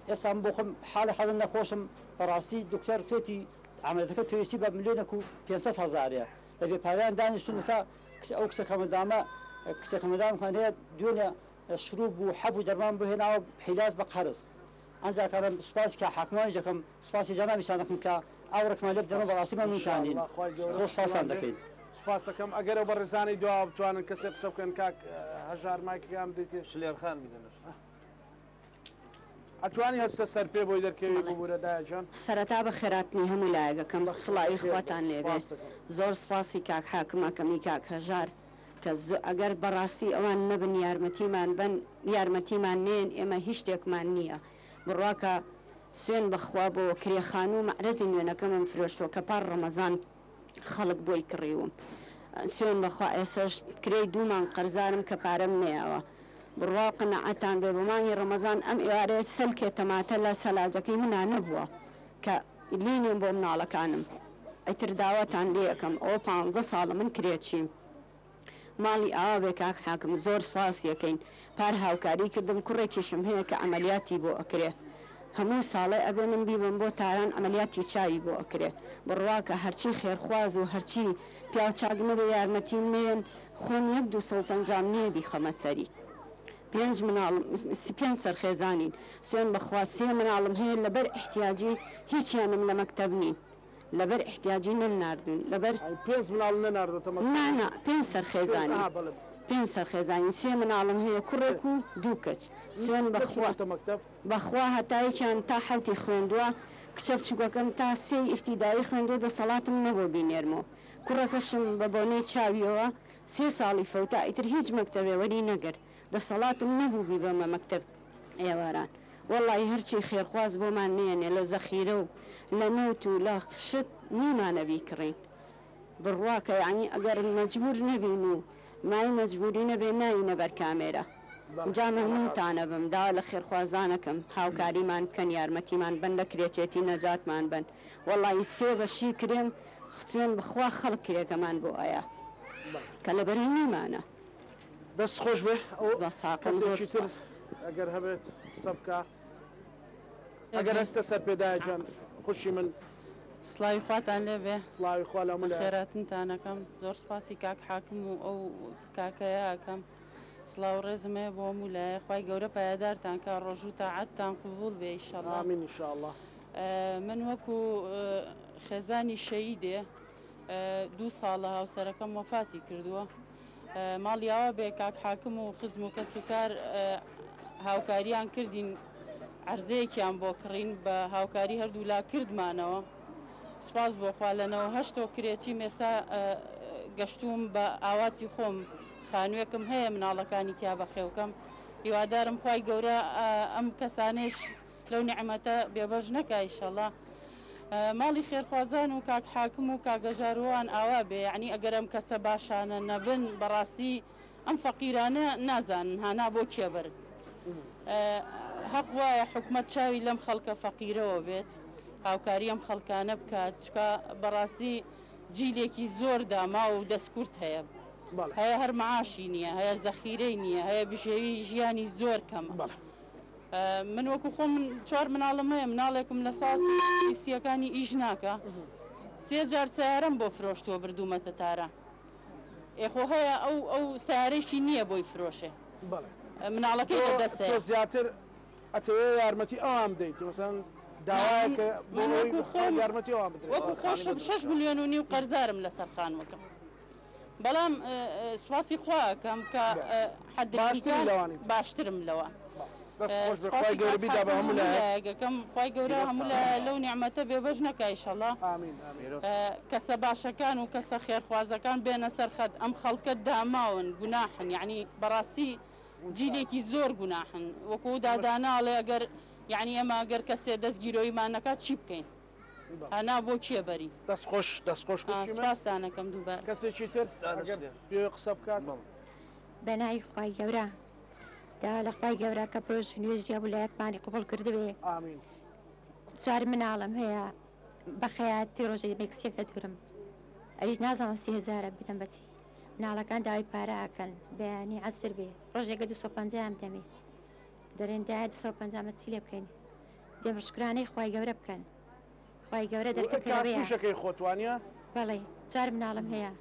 ئێستا من بۆ خۆم حاڵی حەزم نەخۆشم بەڕاستی دکتۆر توێتی عەمەلیاتەکە پێویستی بە ملیۆنێک و 500 هەزارەیە لە بێ پارەیان دانیشتوون ئێستا ئەو کچە کەمەندامە کچە کەمەنداممان هەیە دوێنێ شروب و حەب و دەرمان بۆ هێناوە حیلاج بە قەرز ئەنجا کارم سوپاس کە حاکمانیش دەکەم سوپاسی جەنابیشتان دەکەم کە ئاوڕێکمان لێ بدەنەوە بەڕاستی مەمنونتانین زۆر سوپاستان دەکەین. سوپاس دەکەم ئەگەر ئەو بەڕێزانەی دواوە بتوانن کەسێک قسە بکەن کاک هەژار مایکەکەیان بدەیتێ. شلێر خان بیدەنەش. ئەتوانی هەستە سەر پێ بۆی دەرکەوی ببورە دایە گیان. سەرەتا بەخێراتنی هەموو لایەک ئەکەم سڵاوی خواتان لێبێ زۆر سوپاسی کاک حاکم ئەکەم ی کاک هەژار کە ئەگەر بەڕاستی ئەوان نەبن یارمەتیمان بەن یارمەتیمان نەیەن ئێمە هیچ شتێکمان نییە بڕواکە سوێن بەخوا بۆ کرێ خانوو مەعرەزی نوێنەکەمم فرۆشتوە کە پار ڕەمەزان خەڵک بۆی کڕیوم. سوێن بەخوا ئێسەش کرێی دوو مانگ قەرزارم کە پارەم نەیاوە بڕوا و قەناعەتان بێ بۆ مانگی ڕەمەزان ئەم ئێوارەیە سەلکێ تەماتە لە سەلاجەکەی منا نەبووە کە لینێم بۆ مناڵەکانم ئیتر داواتان لێ ئەکەم ئەوە پانزە ساڵە من کرێچیم ماڵی ئاوا بێ کاک حاکم زۆر سوپاسی ئەکەین پار هاوکاری کردم کوڕێکیشم هەیە کە عەمەلیاتی بۆ ئەکرێ هەموو ساڵێ ئەبێ من بیبەم بۆ تاران عەمەلیاتی چاوی بۆ ئەکرێ بڕواکە هەرچی خێرخواز و هەرچی پیاو چاک نەبێ یارمەتیم نەیەن خۆم یەک دوو پەنجام نیە بیخەمە سەری پێنج مناڵم پێنج سەر خێزانین سوێن بەخوا سێ مناڵم هەیە لەبەر ئیحتیاجی هیچیانم لە مەکتەب نین لەبەر ئیحتیاجی نەمناردوون لەبەر. پێنج مناڵ نەناردۆتە مەکتەب؟ نا نا پێنج سەر خێزانین پێنج سەر خێزانین سێ مناڵم هەیە کوڕێک و دوو کچ سوێن بەخوا بەخوا هەتا یەکیان تا حەوتی خوێندووە کچە بچوکەکەم تا سێی ئیفتیدایی خوێندووە دەسەڵاتم نەبووە بینێرمەوە کوڕەکەشم بە بۆنەی چاویەوە سێ ساڵی فەوتا ئیتر هیچ مەکتەبێ وەری نەگرت دەسەڵاتم نەبوو بیبەمە مەکتەب ئێواران وەڵاهی هەرچی خێرخواز بۆمان نێنێ لە زەخیرە و لە نەوت و لە شت نیمانە بیکڕین بڕواکە یانی ئەگەر مەجبور نەبین و مای مەجبوری نەبێ نایینە بەر کامێرا جا مەمنونتان ئەبم داوا لە خێرخوازانەکەم هاوکاریمان بکەن یارمەتیمان بەن لە کرێچێتی نەجاتمان بەن وەڵاهی سێ بەشی کرێم خوێن بخوا خەڵک کرێکەمان بۆ ئەیا کە لەبەری نیمانە. دەست خۆش بێ ئەو کەسێکی تر ئەگەر هەبێت قسە بکا ئەگەر هەستە سەر پێدایەکیان خوشی من. سڵاوی خواتان لێبێ. سڵاوی خوا لە هەموو لایەک. بەخێراتنتان ئەکەم زۆر سپاسی کاک حاکم و ئەو کاکەیە ئەکەم سڵاو و ڕێزم هەیە بۆ هەموو لایە خوای گەورە پایەدارتان کا ڕۆژوو تاعەتتان قبوڵ بێ ئیشەڵا. ئامین ئیشاڵا. من وەکو خێزانی شەیدێ دوو ساڵە هاوسەرەکەم وەفاتی کردووە ماڵی ئاوا بێ کاک حاکم و خزم و کەس و کار هاوکاریان کردین عەرزەیەکیان بۆ کڕین بە هاوکاری هەردوولا کردمانەوە سوپاس بۆ خوا لە 98 کرێچیم ئێستا گەشتووم بە ئاواتی خۆم خانووێکم هەیە مناڵەکانی تیا بەخێوکەم هیوادارم خوای گەورە ئەم کەسانەیش لەو نیعمەتە بێبەش نەکا ئیشەڵا. ماڵی خێرخوازان و کاک حاکم و کاک هەژاروان ئاوا بێ یەعنی ئەگەر ئەم کەسە باشانە نەبن بەڕاستی ئەم فەقیرانە نازانن هانا بۆ کێ بەرن هەق وایە حکومەت چاوی لەم خەڵکە فەقیرەوە بێت هاوکاری ئەم خەڵکانە بکات چکا بەڕاستی جیلێکی زۆر داماو و دەستکورت هەیە هەیە هەر معاشی نییە هەیە زەخیرەی نییە هەیە بژێوی ژیانی زۆر کەمە. من وەکو خۆم من چوار مناڵم هەیە مناڵێکم لە ساڵ سیەکانی ئیش ناکە سێ جار سیارەم بۆ فرۆشتووە بردوومەتە تاران ئێخۆ هەیە ئەو ئەو سیارێکی نییە بۆی فرۆشێ مناڵەکەی لە دەست تۆ زیاتر ئەتەوێ یارمەتی ئەوان بدەیت مەسەن داوایەکە بۆ وەکو خۆم یارمەتی ئەوان بدرێت وەکو خۆشم 6 ملیۆن و نیو قەرزارم لەسەر خانووەکەم بەڵام سوپاسی خوا ئەکەم کە حد الامکان باشترم لەوە. خوای گەورە بیدا بە هەموو لایەک. ئەکەم خوای گەورە هەموو لایە لەو نیعمەتە بێبەش نەکا ئیشەڵا. کەسە باشەکان و کەسە خێرخوازەکان بێنە سەر خەت ئەم خەڵکە داماون گوناحن یەعنی بەڕاستی جیلێکی زۆر گوناحن وەکو دادانە ئەڵێ ئەگەر یەعنی ئێمە ئەگەر کەسێ دەست گیرۆیمان نەکات چی بکەین. هانا بۆ کێ بەری. دەست خۆش دەست خۆش خوشکی من. سوپاستان ئەکەم دووبارە. کەسێکی تر ئەگەر بیەوێ قسە بکات. بەناوی خوای گەورە داوا لە خوای گەورە کە ڕۆژ نوێژی هەموو لایەکمانی قبوڵ کردبێ. ئامین. چوار مناڵم هەیە بە خەیاتی ڕۆژێ مێکسیەکە دوورم ئەویش نازانم سی هەزارە بدەم بەچی مناڵەکان داوای پارە ئەکەن بەیانی عەسر بێ ڕۆژێکە 250 بدەمێ دەرێن دایە 250 مە چی لێ بکەین دێم شوکرانەی خوای گەورە بکەن خوای گەورە دەرکە کراوەیە. کاسپیشەکەی خۆت وانیە؟ بەڵێ چوار مناڵم هەیە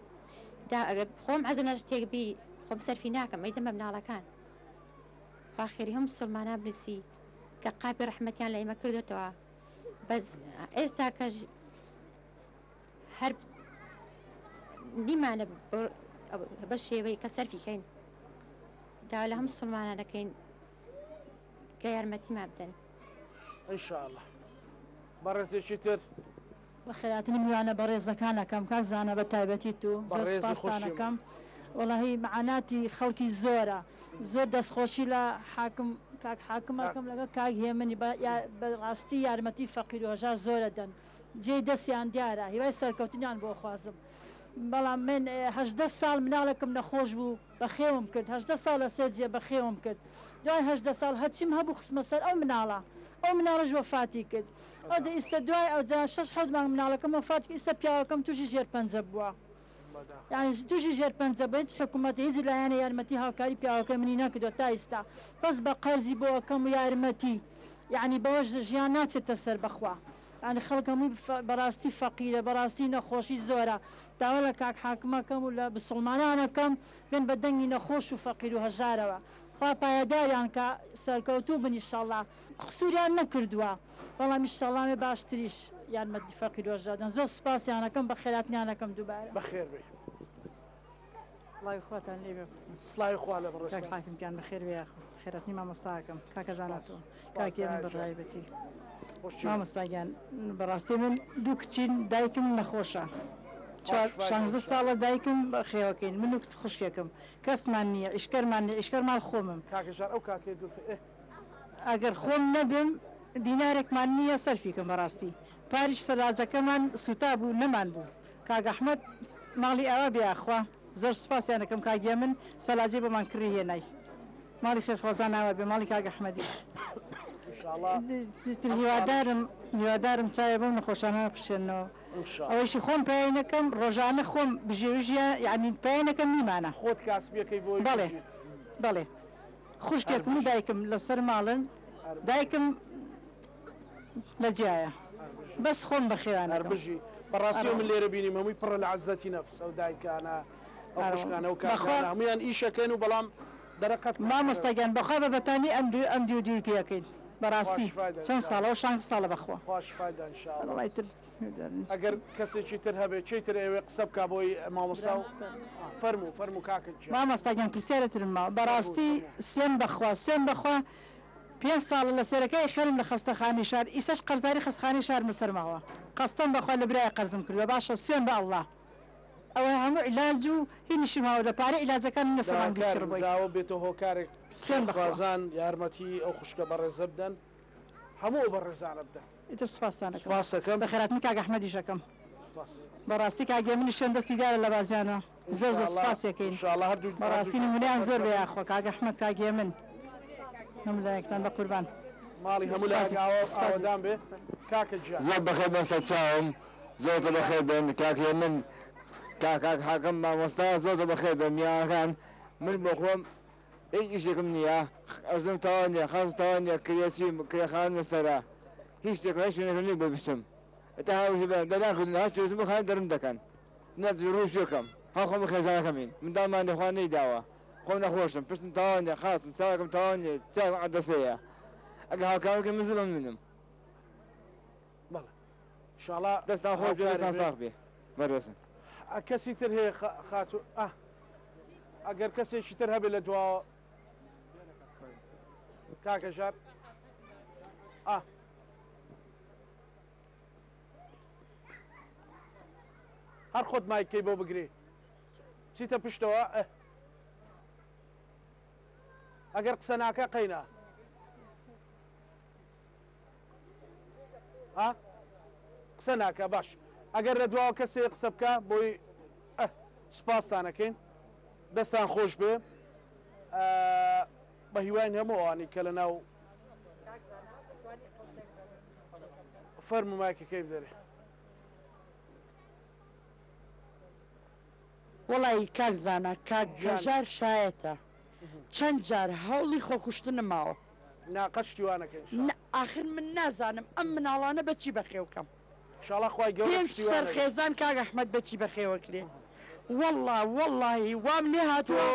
دا ئەگەر خۆم عەزم لە شتێک بی خۆم سەرفی ناکەم ئەیدەم بە مناڵەکان خوا خێری هەموو مسوڵمانان بنووسی کە قاپی ڕەحمەتیان لە ئێمە کردۆتەوە بەس ئێستا کەش هەر نیمانە بە شێوەی کە سەرفی کەین داوا لە هەموو مسوڵمانان دەکەین کە یارمەتیمان بدەن. ان شاء اللە بەڕێزێکی تر. بەخێرهاتنی میوانە بەڕێزەکان ئەکەم کاک زانا بە تایبەتی تو زۆر بەڕێزی سوپاستان خۆشی من. ئەکەم وەڵاهی مەعاناتی خەڵکی زۆرە زۆر دەستخۆشی لە حاکم کاک حاکم ئەکەم لەگەڵ کاک هێمنی بە بە ڕاستی یارمەتی فەقیر و هەژار زۆر ئەدەن جێی دەستیان دیارە هیوای سەرکەوتنیان بۆ ئەخوازم. بەڵام من 18 ساڵ مناڵێکم نەخۆش بوو بەخێوم کرد 18 ساڵ لە سێ جێ بەخێوم کرد دوای 18 ساڵ هەرچیم هەبوو خستمە سەر ئەو مناڵە ئەو مناڵەش وەفاتی کرد ئەوجا ئیستا دوای ئەوجا شەش حەوت مانگ مناڵەکەم وەفات کرد ئیستا پیاوەکەم تووشی ژێرپەنجە بووە یانی تووشی ژێرپەنجە بووە هیچ حکوومەتێ هیچ لایەنێ یارمەتی هاوکاری پیاوەکەی منی نەکردووە تا ئیستا بەس بە قەرزی بۆ ئەکەم و یارمەتی یانی بەوەش ژیان ناچێتە سەر بەخوا یانی خەڵک هەمووی بەڕاستی فەقیرە بەڕاستی نەخۆشی زۆرە داوا لە کاک حاکم ئەکەم و لە بسوڵمانان ئەکەم بێن بە دەنگی نەخۆش و فەقیر و هەژارەوە خوا پایەداریان کا سەرکەوتوو بن ئیشەڵا قسوریان نەکردووە بەڵام ئیشەڵا ئەمێ باشتریش یارمەتی فەقیر و هەژار دەن زۆر سوپاسیان ئەکەم بەخێراتنیان ئەکەم دووبارە. بەخێر بێی. سڵاوی خواتان لێ بێ. سڵاوی خوا لە بەڕێزتان. کاک حاکم گیان بەخێر بێ یاخوا خێراتنی مامۆستاکەم کاکە زانا تۆ کاک هێمن بە تایبەتی مامۆستا گیان بەڕاستی من دوو کچین دایکم نەخۆشە چوار شانزە ساڵە دایکم بەخێوەکەین من و کچ خوشکێکم کەسمان نییە ئیشکەرمان نییە ئیشکەر ماڵ خۆمم کاکە ژار ئەو کاکەیە دوور ئێ. ئەگەر خۆم نەبم دینارێکمان نییە سەرفی کەم بەڕاستی پاریش سەلاجەکەمان سوتابوو نەمان بوو کاک ئەحمەد ماڵی ئاوا بێ یاخوا زۆر سوپاسیان ئەکەم کاک یەمن سەلاجەی بۆمان کڕی هێنای ماڵی خێرخوازان ئاوا بێ ماڵی کاک ئەحمەدیش تر هیوادارم هیوادارم چاوێ بەم نەخۆشانە بخشێنەوە ئەوەیشی خۆم پای نەکەم ڕۆژانە خۆم بژێوی ژیان یعنی پای نەکەم نیمانە خۆت کاسبیەکەی بۆی بەڵێ بەڵێ خوشکێکم و دایکم لەسەر ماڵن دایکم لە جیایە بەس خۆم بەخێویان ئەکەم. هەربژی بەڕاستی من لێرە بینیم هەمووی پڕە لە عزەتی نەفس ئەو دایکانە ئەو خوشکانە ئەو کاکانە هەموویان ئیشەکەن و بەڵام دەرەقەت مامۆستا گیان بەخوا بە بەتانی ئەم دیو ئەم دیو دیوی پێ ئەکەین بەڕاستی چەند ساڵە ئەو شانزە ساڵە بەخوا. خوا شفای دا ان شاء اللە. وەڵای تر ئەگەر کەسێکی تر هەبێ کێی تر ئەیەوێ قسە بکا بۆی مامۆستا و فەرموو فەرموو کاکە گیان. مامۆستا گیان پرسیارێ ترم ماوە بەڕاستی سوێن بەخوا سوێن بەخوا پێنج ساڵە لە سەرەکای خوێنم لە خەستەخانەی شار ئیسەش قەرزاری خەستخانەی شارم لەسەر ماوە قەستەم بەخوا لە برایە قەرزم کردوە باشە سوێن بە اللە ئەوە هەموو عیلاج و هینیشم ماوە لە پارەی عیلاجەکانم لەسەر مانگ 20 داواکارم کڕبۆی داوە بێتە هۆکارێک سوێن بەخوا. خێرخوازان یارمەتی ئەو خوشکە بەڕێزە بدەن هەموو ئەو بەڕێزانە بدەن. ئیتر سوپاستان ئەکەم. سوپاست ئەکەم. بەخێرهاتنی کاک ئەحمەدیش ئەکەم. سوپاس. بەڕاستی کاک هێمنیش شوێن دەستی دیارە لە بازیانە زۆر زۆر سوپاسی ئەکەین. ان شاء اللە هەردوو بەڕاستی نمونەیان زۆر بێ یاخوا کاک ئەحمەد کاک هێمن هەموو لایەکتان بەقوربان. ماڵی هەموو لایەک ئاوا ئاوەدان بێ کاکە گیان. زۆر بەخێر بێن سەرچاوم زۆر زۆر بەخێر بێن کاک هێمن کاک کاک حاکم مامۆستا زۆر زۆر بەخێر بێن میوانەکان من بۆ خۆم هیچ ئیشێکم نییە ئەزم تەواو نییە خاوم تەواو نییە کرێچیم کرێخانم لەسەرە هیچ شتێکم هیچ شوێنێکم نییە بۆ بچم تا هاوژ بێن دەدان کردن هەر چێژم بخانە دەرم دەکەن نەت ڕووش یەکەم هەم خۆم خێزانەکەمین منداڵمان لە خوا نەیداوە خۆم نەخۆشم پشتم تەواو نییە خاچم چاوێکم تەواو نییە چاوێکم عەدەسەیە ئەگەر هاوکارم بکەن من زۆر مەمنونم بەڵێ ئینشاڵا دەستان خۆش بێ دەستان ساغ بێ بەڕێزن. کەسی تر هەیە خاتوو ئا ئەگەر کەسێکی تر هەبێ لە دواوە کاکە ژار ئا هەر خۆت مایکەی بۆ بگری چیتە پشتەوە ئە ئەگەر قسە ناکە قەینا ها قسە ناکە باش ئەگەر لە دواوە کەسێ قسە بکە بۆی سوپاستانەکەین دەستان خۆش بێ بە هیواین هەموو ئەوانەی کە لە ناو فەرموو مایکەکەی بدەرێ. وەڵایی کاک زانا کاک هەژار شایەتە چەند جار هەوڵی خۆکوشتنم ماوە. نا قەت شتی وا نەکەی ان شاء اللە. ئاخر من نازانم ئەم مناڵانە بەچی بەخێو کەم. شاڵا خوای گەورە پێنج پشتیوان سەر ئەبێ. خێزان کاک ئەحمەد بەچی بەخێوەکرێ وەڵا وەڵاهی وام لێ هاتووە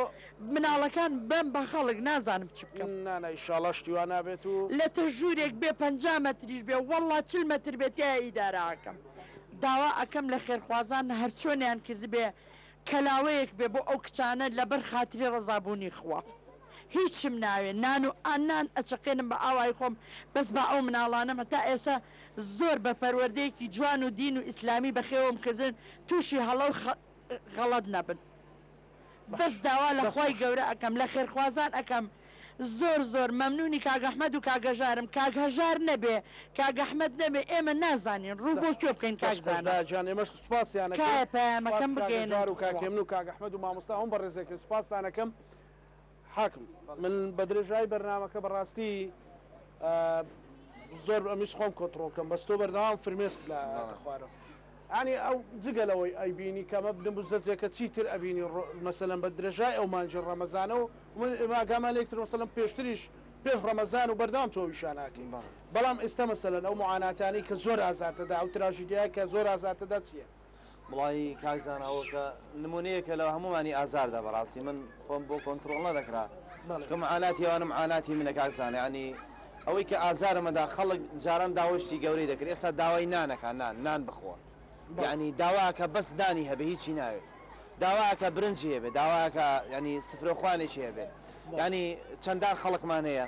مناڵەکان بەم بە خەڵک نازانم چی بکەم. نا نا ئیشاڵا شتی وا نابێت و. لەتە ژوورێک بێ 50 مەتریش بێ وەڵا 40 مەتر بێ تیایا ئیدارە ئەکەم داوا ئەکەم لە خێرخوازان هەرچۆنیان کردبێ کەلاوەیەک بێ بۆ ئەو کچانە لەبەر خاتری ڕەزابوونی خوا هیچم ناوێ نان و نان ئەچەقێنم بە ئاوای خۆم بەس با ئەو مناڵانەم هەتا ئێسا زۆر بە پەروەردەیەکی جوان و دین و ئیسلامی بەخێوم کردن توشی هەڵە و غەڵەت نەبن بەس داوا لە خوای گەورە ئەکەم لە خێرخوازان ئەکەم. زۆر زۆر مەمنونی کاک ئەحمەد و کاک هەژارم کاک هەژار نەبێ کاک ئەحمەد نەبێ ئێمە نازانین ڕوو بۆ کوێ بکەین کاک دەست خۆش زانا. دایە گیان ئێمەش سوپاسیان ئەکەین تکایە سوپاس پەیامەکەم کاک بگەیەنن هەژار و کاک توخوا. هێمن و کاک ئەحمەد و مامۆستا هەموو بەڕێزێکن سوپاستان ئەکەم حاکم من بە درێژایی بەرنامەکە بەڕاستی زۆر ئەمیست خۆم کۆنتڕۆڵ کەم بەس تۆ بەردەوام فرمێسک لە خوارەوە ینی ئەو جگە لەوەی ئەیبینی کەمە بنبوزەجێکە چیتر ئەبینی مەسەلەن بە درێژای ئەو مانگی ڕەمەزانە و من ئێمە ئاگامان لێکتر مەسەلەن پێشتریش پێش ڕەمەزان و بەردەوام تۆ ئیشان ئاکەی بەڵام ئێستا مەسەلەن ئەو معاناتانەی کە زۆر ئازارتەدا ئەو تراژیدیایە کە زۆر ئازارتەدا چییە؟ وڵی کاک زانا ئەوە کە نمونەیەکە لە هەمومانی ئازاردا بەڕاستی من خۆم بۆ کۆنتڕۆڵ نەدەکرا چونکە معاناتی ئەوانە معاناتی منە کاک زانا یعنی ئەوەی کە ئازارمەدا خەڵک جاران داوای شتی گەورەی دەکرد ئێستا داوای نانەکە نان نان بخۆ یعنی داواکە بەس نانی هەبێ هیچی ناوێت داواکە برنجی هەبێ داواکە ینی سفرەخوانێکی هەبێت ینی چەندان خەڵکمان هەیە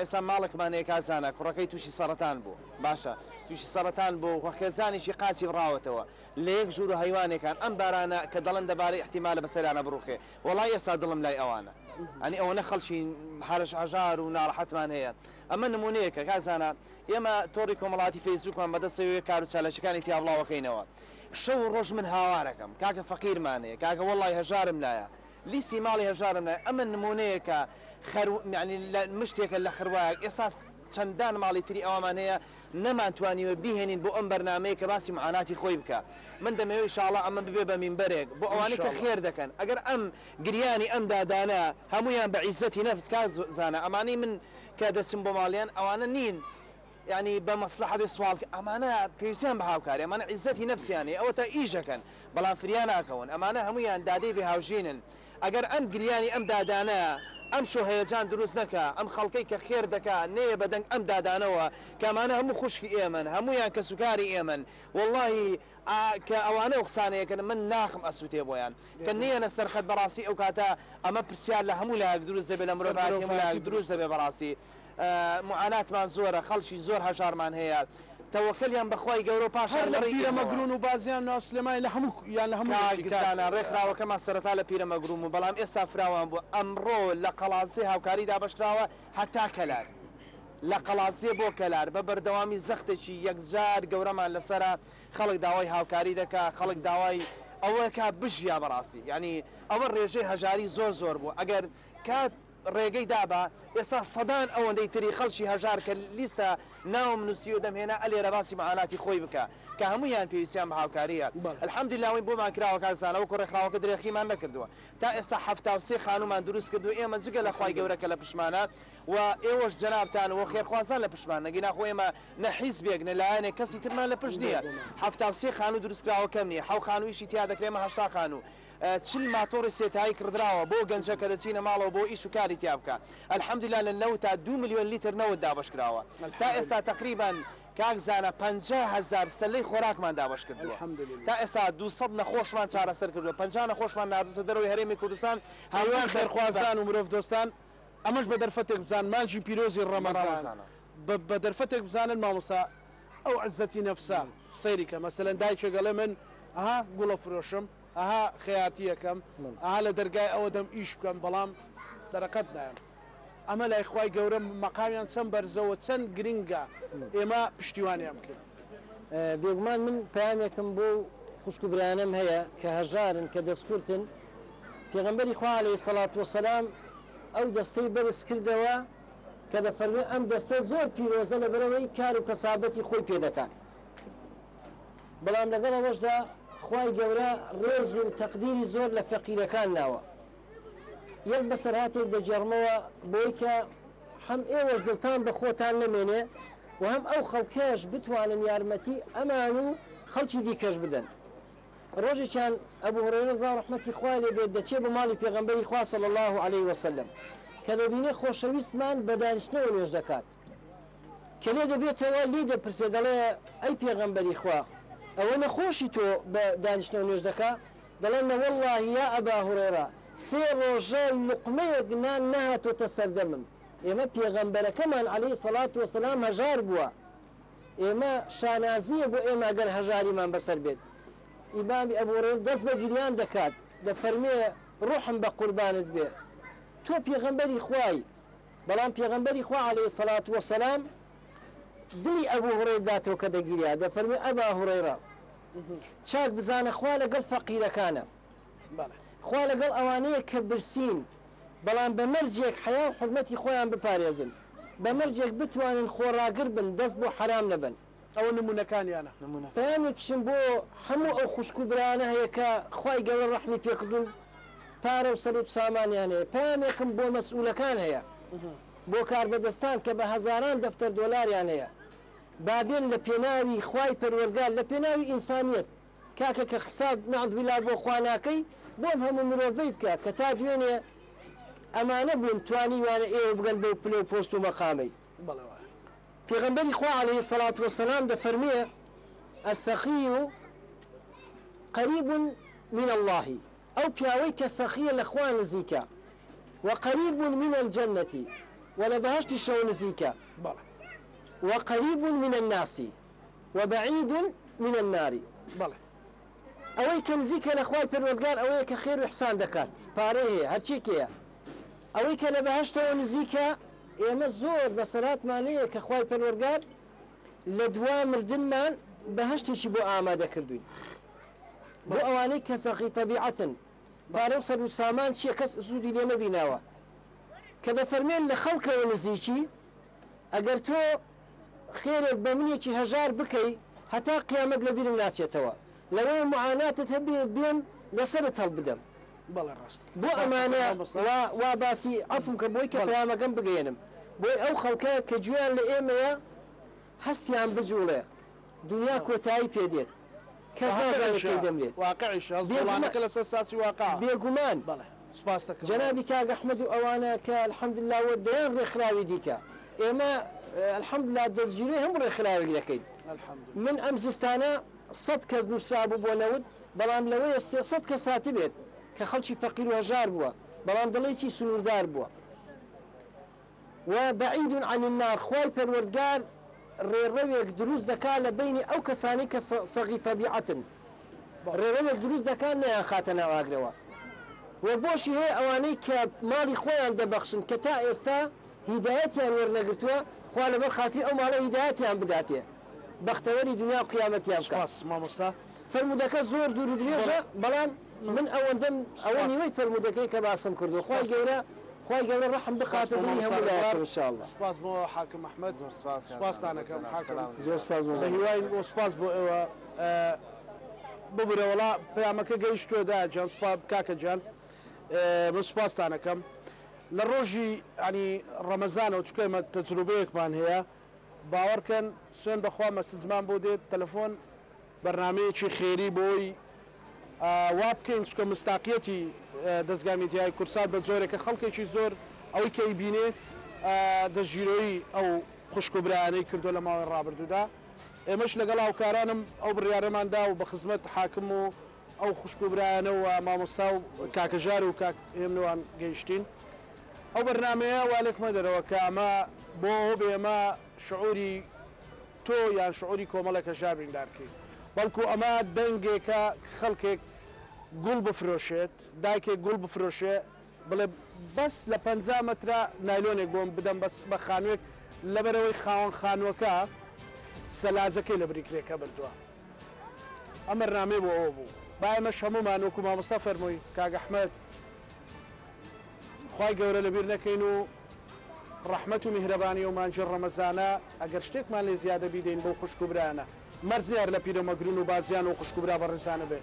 ئێستا ماڵێکمان هەیە کاک زانا کوڕەکەی تووشی سەڕەتان بوو باشە تووشی سەڕەتان بوو و خێزانێکی قاچی بڕاوەتەوە لە یەک ژوور و هەیوانێکان ئەم بارانە کە دەڵێن دەبارەی ئیحتیمالە بەسەریانە بڕوخێ وەڵای ئێستا دڵم لای ئەوانە ئەنی ئەوەنە خەڵکی هەرش هەژار و ناڕەحەتمان هەیە ئەمە نمونەیەکە کاک زانا ئێمە تۆڕی کۆمەڵاتی فەیسبوکمان بەدەستەوەیە کار و چالاکیەکانی تیا بڵاوەکەینەوە شەو و ڕۆژ من هاوارەکەم کاکە فەقیرمان هەیە کاکە وەڵای هەژارم لایە لیستی ماڵی هەژارم لایە ئەمە نمونەیەکە خەر یانی لە مشتێکە لە خروایەک ئێستا چەندان ماڵی تری ئەومان هەیە نەمانتوانیوە بیهێنین بۆ ئەم بەرنامەیە کە باسی معاناتی خۆی بکا من دەمەوێ ئیشاڵا ئەمە ببێ بە مینبەرێک بۆ ئەوانەی کە خێر دەکەن ئەگەر ئەم گریانی ئەم دادانە هەموویان بە عیزەتی نەفس کاک زانا ئەمانەی من کە دەچم بۆ ماڵیان ئەوانە نین یانی بە مەسلەحەتی سواڵ ئەمانە پێویستیان بە هاوکاری ئەمانە عیزەتی نەفسیان هەیە ئەوەتا ئیش ئەکەن بەڵام فریا ناکەون ئەمانە هەموویان دادەی بێ هاوژینن ئەگەر ئەم گریانی ئەم دادانە ئەم شۆ هەیەجان دروست نەکا ئەم خەڵکەی کە خێر دەکا نەیە بە دەنگ ئەم دادانەوە کە ئەمانە هەموو خوشکی ئێمەن هەموویان کەسوکاری ئێمەن وەڵاهی ئا کە ئەوانە ئەو قسانە یەکەن من ناخم ئەسوتێ بۆیان کە نەیەنە سەر خەت بەڕاستی ئەو کاتە ئەمە پرسیار لە هەموو لایەک دروست دەبێ لە مرۆڤایەتی هەموو لایەک دروست دەبێ بەڕاستی معاناتمان زۆرە خەڵکی زۆر هەژارمان هەیە تەوەکەلیان بە خوای گەورە و پاشان هەر لە لە ڕێی ئێمەوە. پیرەمەگرون و بازیان ناو سلێمانی لە هەموو یان لە هەموو کاک یەکی کاک زانا ڕێکخراوەکەمان سەرەتا لە پیرەمەگرون بوو بەڵام ئێستا فراوان بوو ئەمڕۆ لە قەڵادزێ هاوکاری دابەشکراوە هەتا کەلار لە قەڵادزێ بۆ کەلار بە بەردەوامی زەختێکی یەکجار گەورەمان لەسەرە خەڵک داوای هاوکاری دەکا خەڵک داوای ئەوەکا بژیا بەڕاستی یانی ئەوە ڕێژەی هەژاری زۆر زۆر بوو ئەگەر کات ڕێگەی دابا ئێستا سەدان ئەوەندەی تری خەڵکی هەژار کە لیستە ناوم نوسیوە دەمهێنا ئەلێرە باسی معاناتی خۆی بکا کە هەموویان پێویستیان بە هاوکاریە الحمدللە ئەوەی بۆمان کراوە کاک زانا وەکو ڕێکخراوەکە درێخیمان نەکردووە تا ئێستا 73 خانوومان دروست کردووە ئێمە جگە لە خوای گەورە کە لە پشتمانە و ئێوەش جەنابتان و خێرخوازان لە پشتمان نەگینا خۆ ئێمە نە حیزبێک نە لایەنێک کەسی ترمان لە پشت نییە 73 خانوو دروست کراوە کەم نییە حەو خانوویشی تیا دەکرێ ئێمە 80 خانوو 40 ماتۆڕی سێ تایی کڕدراوە بۆ گەنجە کە دەچینە ماڵەوە بۆ ئیش و کاری تیا بکا الحمدللە لە نەوتا دوو ملیۆن لیتر نەوت دابەش کراوە تا ئێستا تەقریبەن کاک زانا 50 هەزار سەلەی خۆراکمان دابەش کردووە تا ئێستا 200 نەخۆشمان چارەسەر کردووە 50 نەخۆشمان ناردووتە دەرەوەی هەرێمی کوردستان هەیوان هەمووی بە خێرخوازان و مرۆڤ دۆستان ئەمەش بە دەرفەتێک بزان مانگی پیرۆزی ڕەمەزان بە دەرفەتێک بزانن مامۆستا ئەو عزەتی نەفسە سەیری کە مەسەلەن دایکێک ئەڵێ من ئەها گوڵە فرۆشم ئەها خەیاتیەکەم ئەها لە دەرگای ئەوە دەم ئیش بکەم بەڵام دەرەقەت نایەم ئەمە لای خوای گەورە مەقامیان چەند بەرزە و چەند گرنگە ئێمە پشتیوانیان بکەین. بێگومان من پەیامێکم بۆ خوشک و برایانم هەیە کە هەژارن کە دەستکورتن پێغەمبەری خوا عەلەیهی سەڵات وەسەلام ئەو دەستەی بەرز کردەوە کە دەفەرموێ ئەم دەستە زۆر پیرۆزە لەبەرئەوەی کار و کەسابەتی خۆی پێ دەکات بەڵام لەگەڵ ئەوەشدا خوای گەورە ڕێز و تەقدیری زۆر لە فەقیرەکان ناوە یەک بەسەرهاتێک دەگێڕمەوە بۆی کە هەم ئێوەش دڵتان بە خۆتان نەمێنێ و هەم ئەو خەڵکەش بتوانن یارمەتی ئەمان و خەڵکی دیکەش بدەن. ڕۆژێکیان ئەبو هورەیرە ڕەزا و ڕەحمەتی خوای لێ بێت دەچێ بۆ ماڵی پێغەمبەری خوا صلی اللە علیه وسلم کە دەبینێ خۆشەویستمان بە دانیشتنەوە نوێژ دەکات کە لێ دەبێتەوە لێی دەپرسێ دەڵێ ئەی پێغەمبەری خوا ئەوە نەخۆشی تۆ بە دانیشتنەوە نوێژ دەکا دەڵێ نەوەڵڵاهی یا ئەبا هورەیرە سێ ڕۆژە لوقمەیەک نان نەهاتۆتە سەردەمم ئێمە پێغەمبەرەکەمان علیه الصلوة والسلام هەژار بووە ئێمە شانازییە بۆ ئێمە ئەگەر هەژاریمان بەسەر بێت. ئیمامی ئەبو هورەیرە دەست بە گریان دەکات دەفەرموێ، ڕوحم بە قوربانت بێ. تۆ پێغەمبەری خوای، بەڵام پێغەمبەری خوا علیە الصلوە والسلام دڵی ئەبو هوڕەیرە داتەوە کە دەگیریا دەفەرموێ ئەبا هوڕەیرە چاک بزانە خوا لەگەڵ فەقیرەکانە خوا لەگەڵ ئەوانەیە کە برسین بەڵام بە مەرجێک حەیا و حورمەتی خۆیان بپارێزن بە مەرجێک بتوانن خۆڕاگر بن دەست بۆ حەرام نەبەن. ئەوە نمونەکانیانە. پەیامێکیشم بۆ هەموو ئەو خوشک و برایانە هەیە کە خوای گەورە ڕەحمی پێکردوون پارە و سەروت و سامانیان هەیە، پەیامێکم بۆ مەسئولەکان هەیە، بۆ کاربەدەستان کە بە هەزاران دەفتەر دۆلاریان هەیە، با بێن لە پێناوی خوای پەروەرگار، لە پێناوی ئینسانیەت، کاکە کە حساب نعوذ باللە بۆ خوا ناکەی، بۆ ئەم هەموو مرۆڤەی بکە کە تا دوێنێ ئەمانە بوون توانیویانە ئێوە بگەن بەو پلە و پۆست و مەقامەی. بەڵێ وایە. پێغەمبەری خوا علیە الصلوە والسلام دەفەرموێ، السخی قریب من اللە، ئەو پیاوەی کە سەخیە لە خوا نزیکە، و قریب من الجنە، و لە بەهەشتیشەوە نزیکە، و قریب من الناس، و بعید من النار. ئەوەی کە نزیکە لە خوای پەروەردگار ئەوەیە کە خێر و ئیحسان دەکات، پارەی هەیە، هەرچیەکی هەیە. ئەوەی کە لە بەهەشتەوە نزیکە، ئێمە زۆر بەسەرهاتمان هەیە کە خوای پەروەردگار لە دوا مردنمان بەهەشتێکی بۆ ئامادە کردوین. بۆ ئەوانەی کە سەخی تەبیعەتن، پارە و سەروت سامان چیە کەس سوودی لێ نەبیناوە. کە دەفەرمێن لە خەڵکەوە نزیکی، ئەگەر تۆ خێرێک بە منێکی هەژار بکەی هەتا قیامەت لە بیرم ناچێتەوە لەوەیە معاناتت هەبێ بێم لەسەرت هەڵبدەم. بەڵێ ڕاستە. بۆ ئەمانە وا وا باسی عەفوم کە بۆی کە پەیامەکەم بگەیەنم بۆی ئەو خەڵکە کە گوێیان لە ئێمەیە هەستیان بجوڵێ دونیا کۆتایی پێ دێت کەس نازانێت کەی دەمرێت. واقعیشە زۆڵانەکە لەسەر ساسی واقع. بێگومان. بەڵێ سوپاست دەکەم. جەنابی کاک ئەحمەد و ئەوانە کە الحمدللە و دەیان ڕێکخراوی دیکە ئێمە الحمدللە دەستگیرۆی هەموو ڕێکخراوێک دەکەین. من ئەم زستانە سەت کەس نووسرابوو بۆ نەوت بەڵام لەوەیە 300 کەس هاتبێت کە خەڵکی فەقیر و هەژار بووە بەڵام دەڵێی چی سنووردار بووە. و بعید عن النار خوای پەروەردگار ڕێڕەوێک دروست دەکا لە بەینی ئەو کەسانەی کە سەغی تەبیعەتن ڕێڕەوێک دروست دەکا نەیانخاتە ناو ئاگرەوە و بۆشی هەیە ئەوانەی کە ماڵی خۆیان دەبەخشن کە تا ئێستا هیدایەتیان وەرنەگرتووە خوا لەبەر خاتری ئەو ماڵە هیدایەتیان بداتێ بەختەوەری دنیا و قیامەتیان بکات. سوپاس مامۆستا. فەرموودەکە زۆر دوور و درێژە بەڵام من ئەوەندەم ئەوە نیوەی فەرموودەکەی کە باسم کردووە خوای گەورە خوای گەورە ڕەحم بخاتە دڵی هەموو لایەکم ان شاء اللە. سوپاس بۆ حاکم ئەحمەد سوپاستان ئەکەم حاکم زۆر سوپاس بۆ بەهیواین بۆ سوپاس بۆ ئێوە ببورە وەڵا پەیامەکە گەیشتووە دایە گیان سوپا کاکە گیان من سوپاستان ئەکەم لە ڕۆژی ینی ڕەمەزانەوە چونکە ئێمە تەجروبەیەکمان هەیە باوەڕکەن سوێن بەخوا مەسجمان بۆ دێت تەلەفۆن بەرنامەیەکی خێری بۆی وا بکەین چونکە مستاقیەتی دەزگا میدیای کورسات بە جۆرێکە خەڵکێکی زۆر ئەوەی کە ئەیبینێ دەستگیرۆیی ئەو خوشک و برایانەی کردووە لە ماوەی ڕابردوودا ئێمەش لەگەڵ هاوکارانم ئەو بڕیارەمان دا و بە خزمەت حاکم و ئەو خوشک و برایانە و مامۆستا و کاکە ژار و کاک هێمنوان گەیشتین ئەو بەرنامەیە وا لێک مەدەرەوە کە ئەمە بۆ ئەوە بێ ئێمە شعوری تۆ یان شعوری کۆمەڵێک هەژار بریندار بکەیت، بەڵکو ئەمە دەنگێکە خەڵکێک گوڵ بفرۆشێت، دایکێک گوڵ بفرۆشێ بڵێ بەس لە 50 مەترا نایلۆنێک بۆم بدەم بەس بە خانووێک لەبەرئەوەی خاوەن خانووەکە سەلاجەکەی لە بری کرێکە بردووە. ئەم بەرنامەیە بۆ ئەوە بوو. با ئێمەش هەموومان وەکو مامۆستا فەرمووی کاک ئەحمەد خوای گەورە لەبیر نەکەین و ڕەحمەت و میهرەبانی ئەو مانگی ڕەمەزانە ئەگەر شتێکمان لێ زیادە بیدەین بەو خوشک و برایانە مەرج نیە هەر لە پیرەمەگرون و بازیان و خوشک و برا بەڕێزانە بێ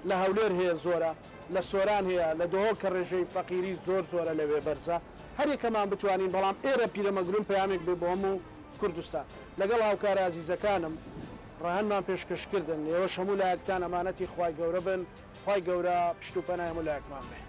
لە هەولێر هەیە زۆرە لە سۆران هەیە لە دهۆک کە ڕێژەی فەقیری زۆر زۆرە لەوێ بەرزە هەریەکەمان بتوانین بەڵام ئێرە پیرەمەگرون پەیامێک بێ بۆ هەموو کوردستان لەگەڵ هاوکارە ئازیزەکانم ڕەهەندمان پێشکەش کردن ئێوەش هەموو لایەکتان ئەمانەتی خوای گەورە بن خوای گەورە پشت و پەنای هەموو لایەکمان بێ.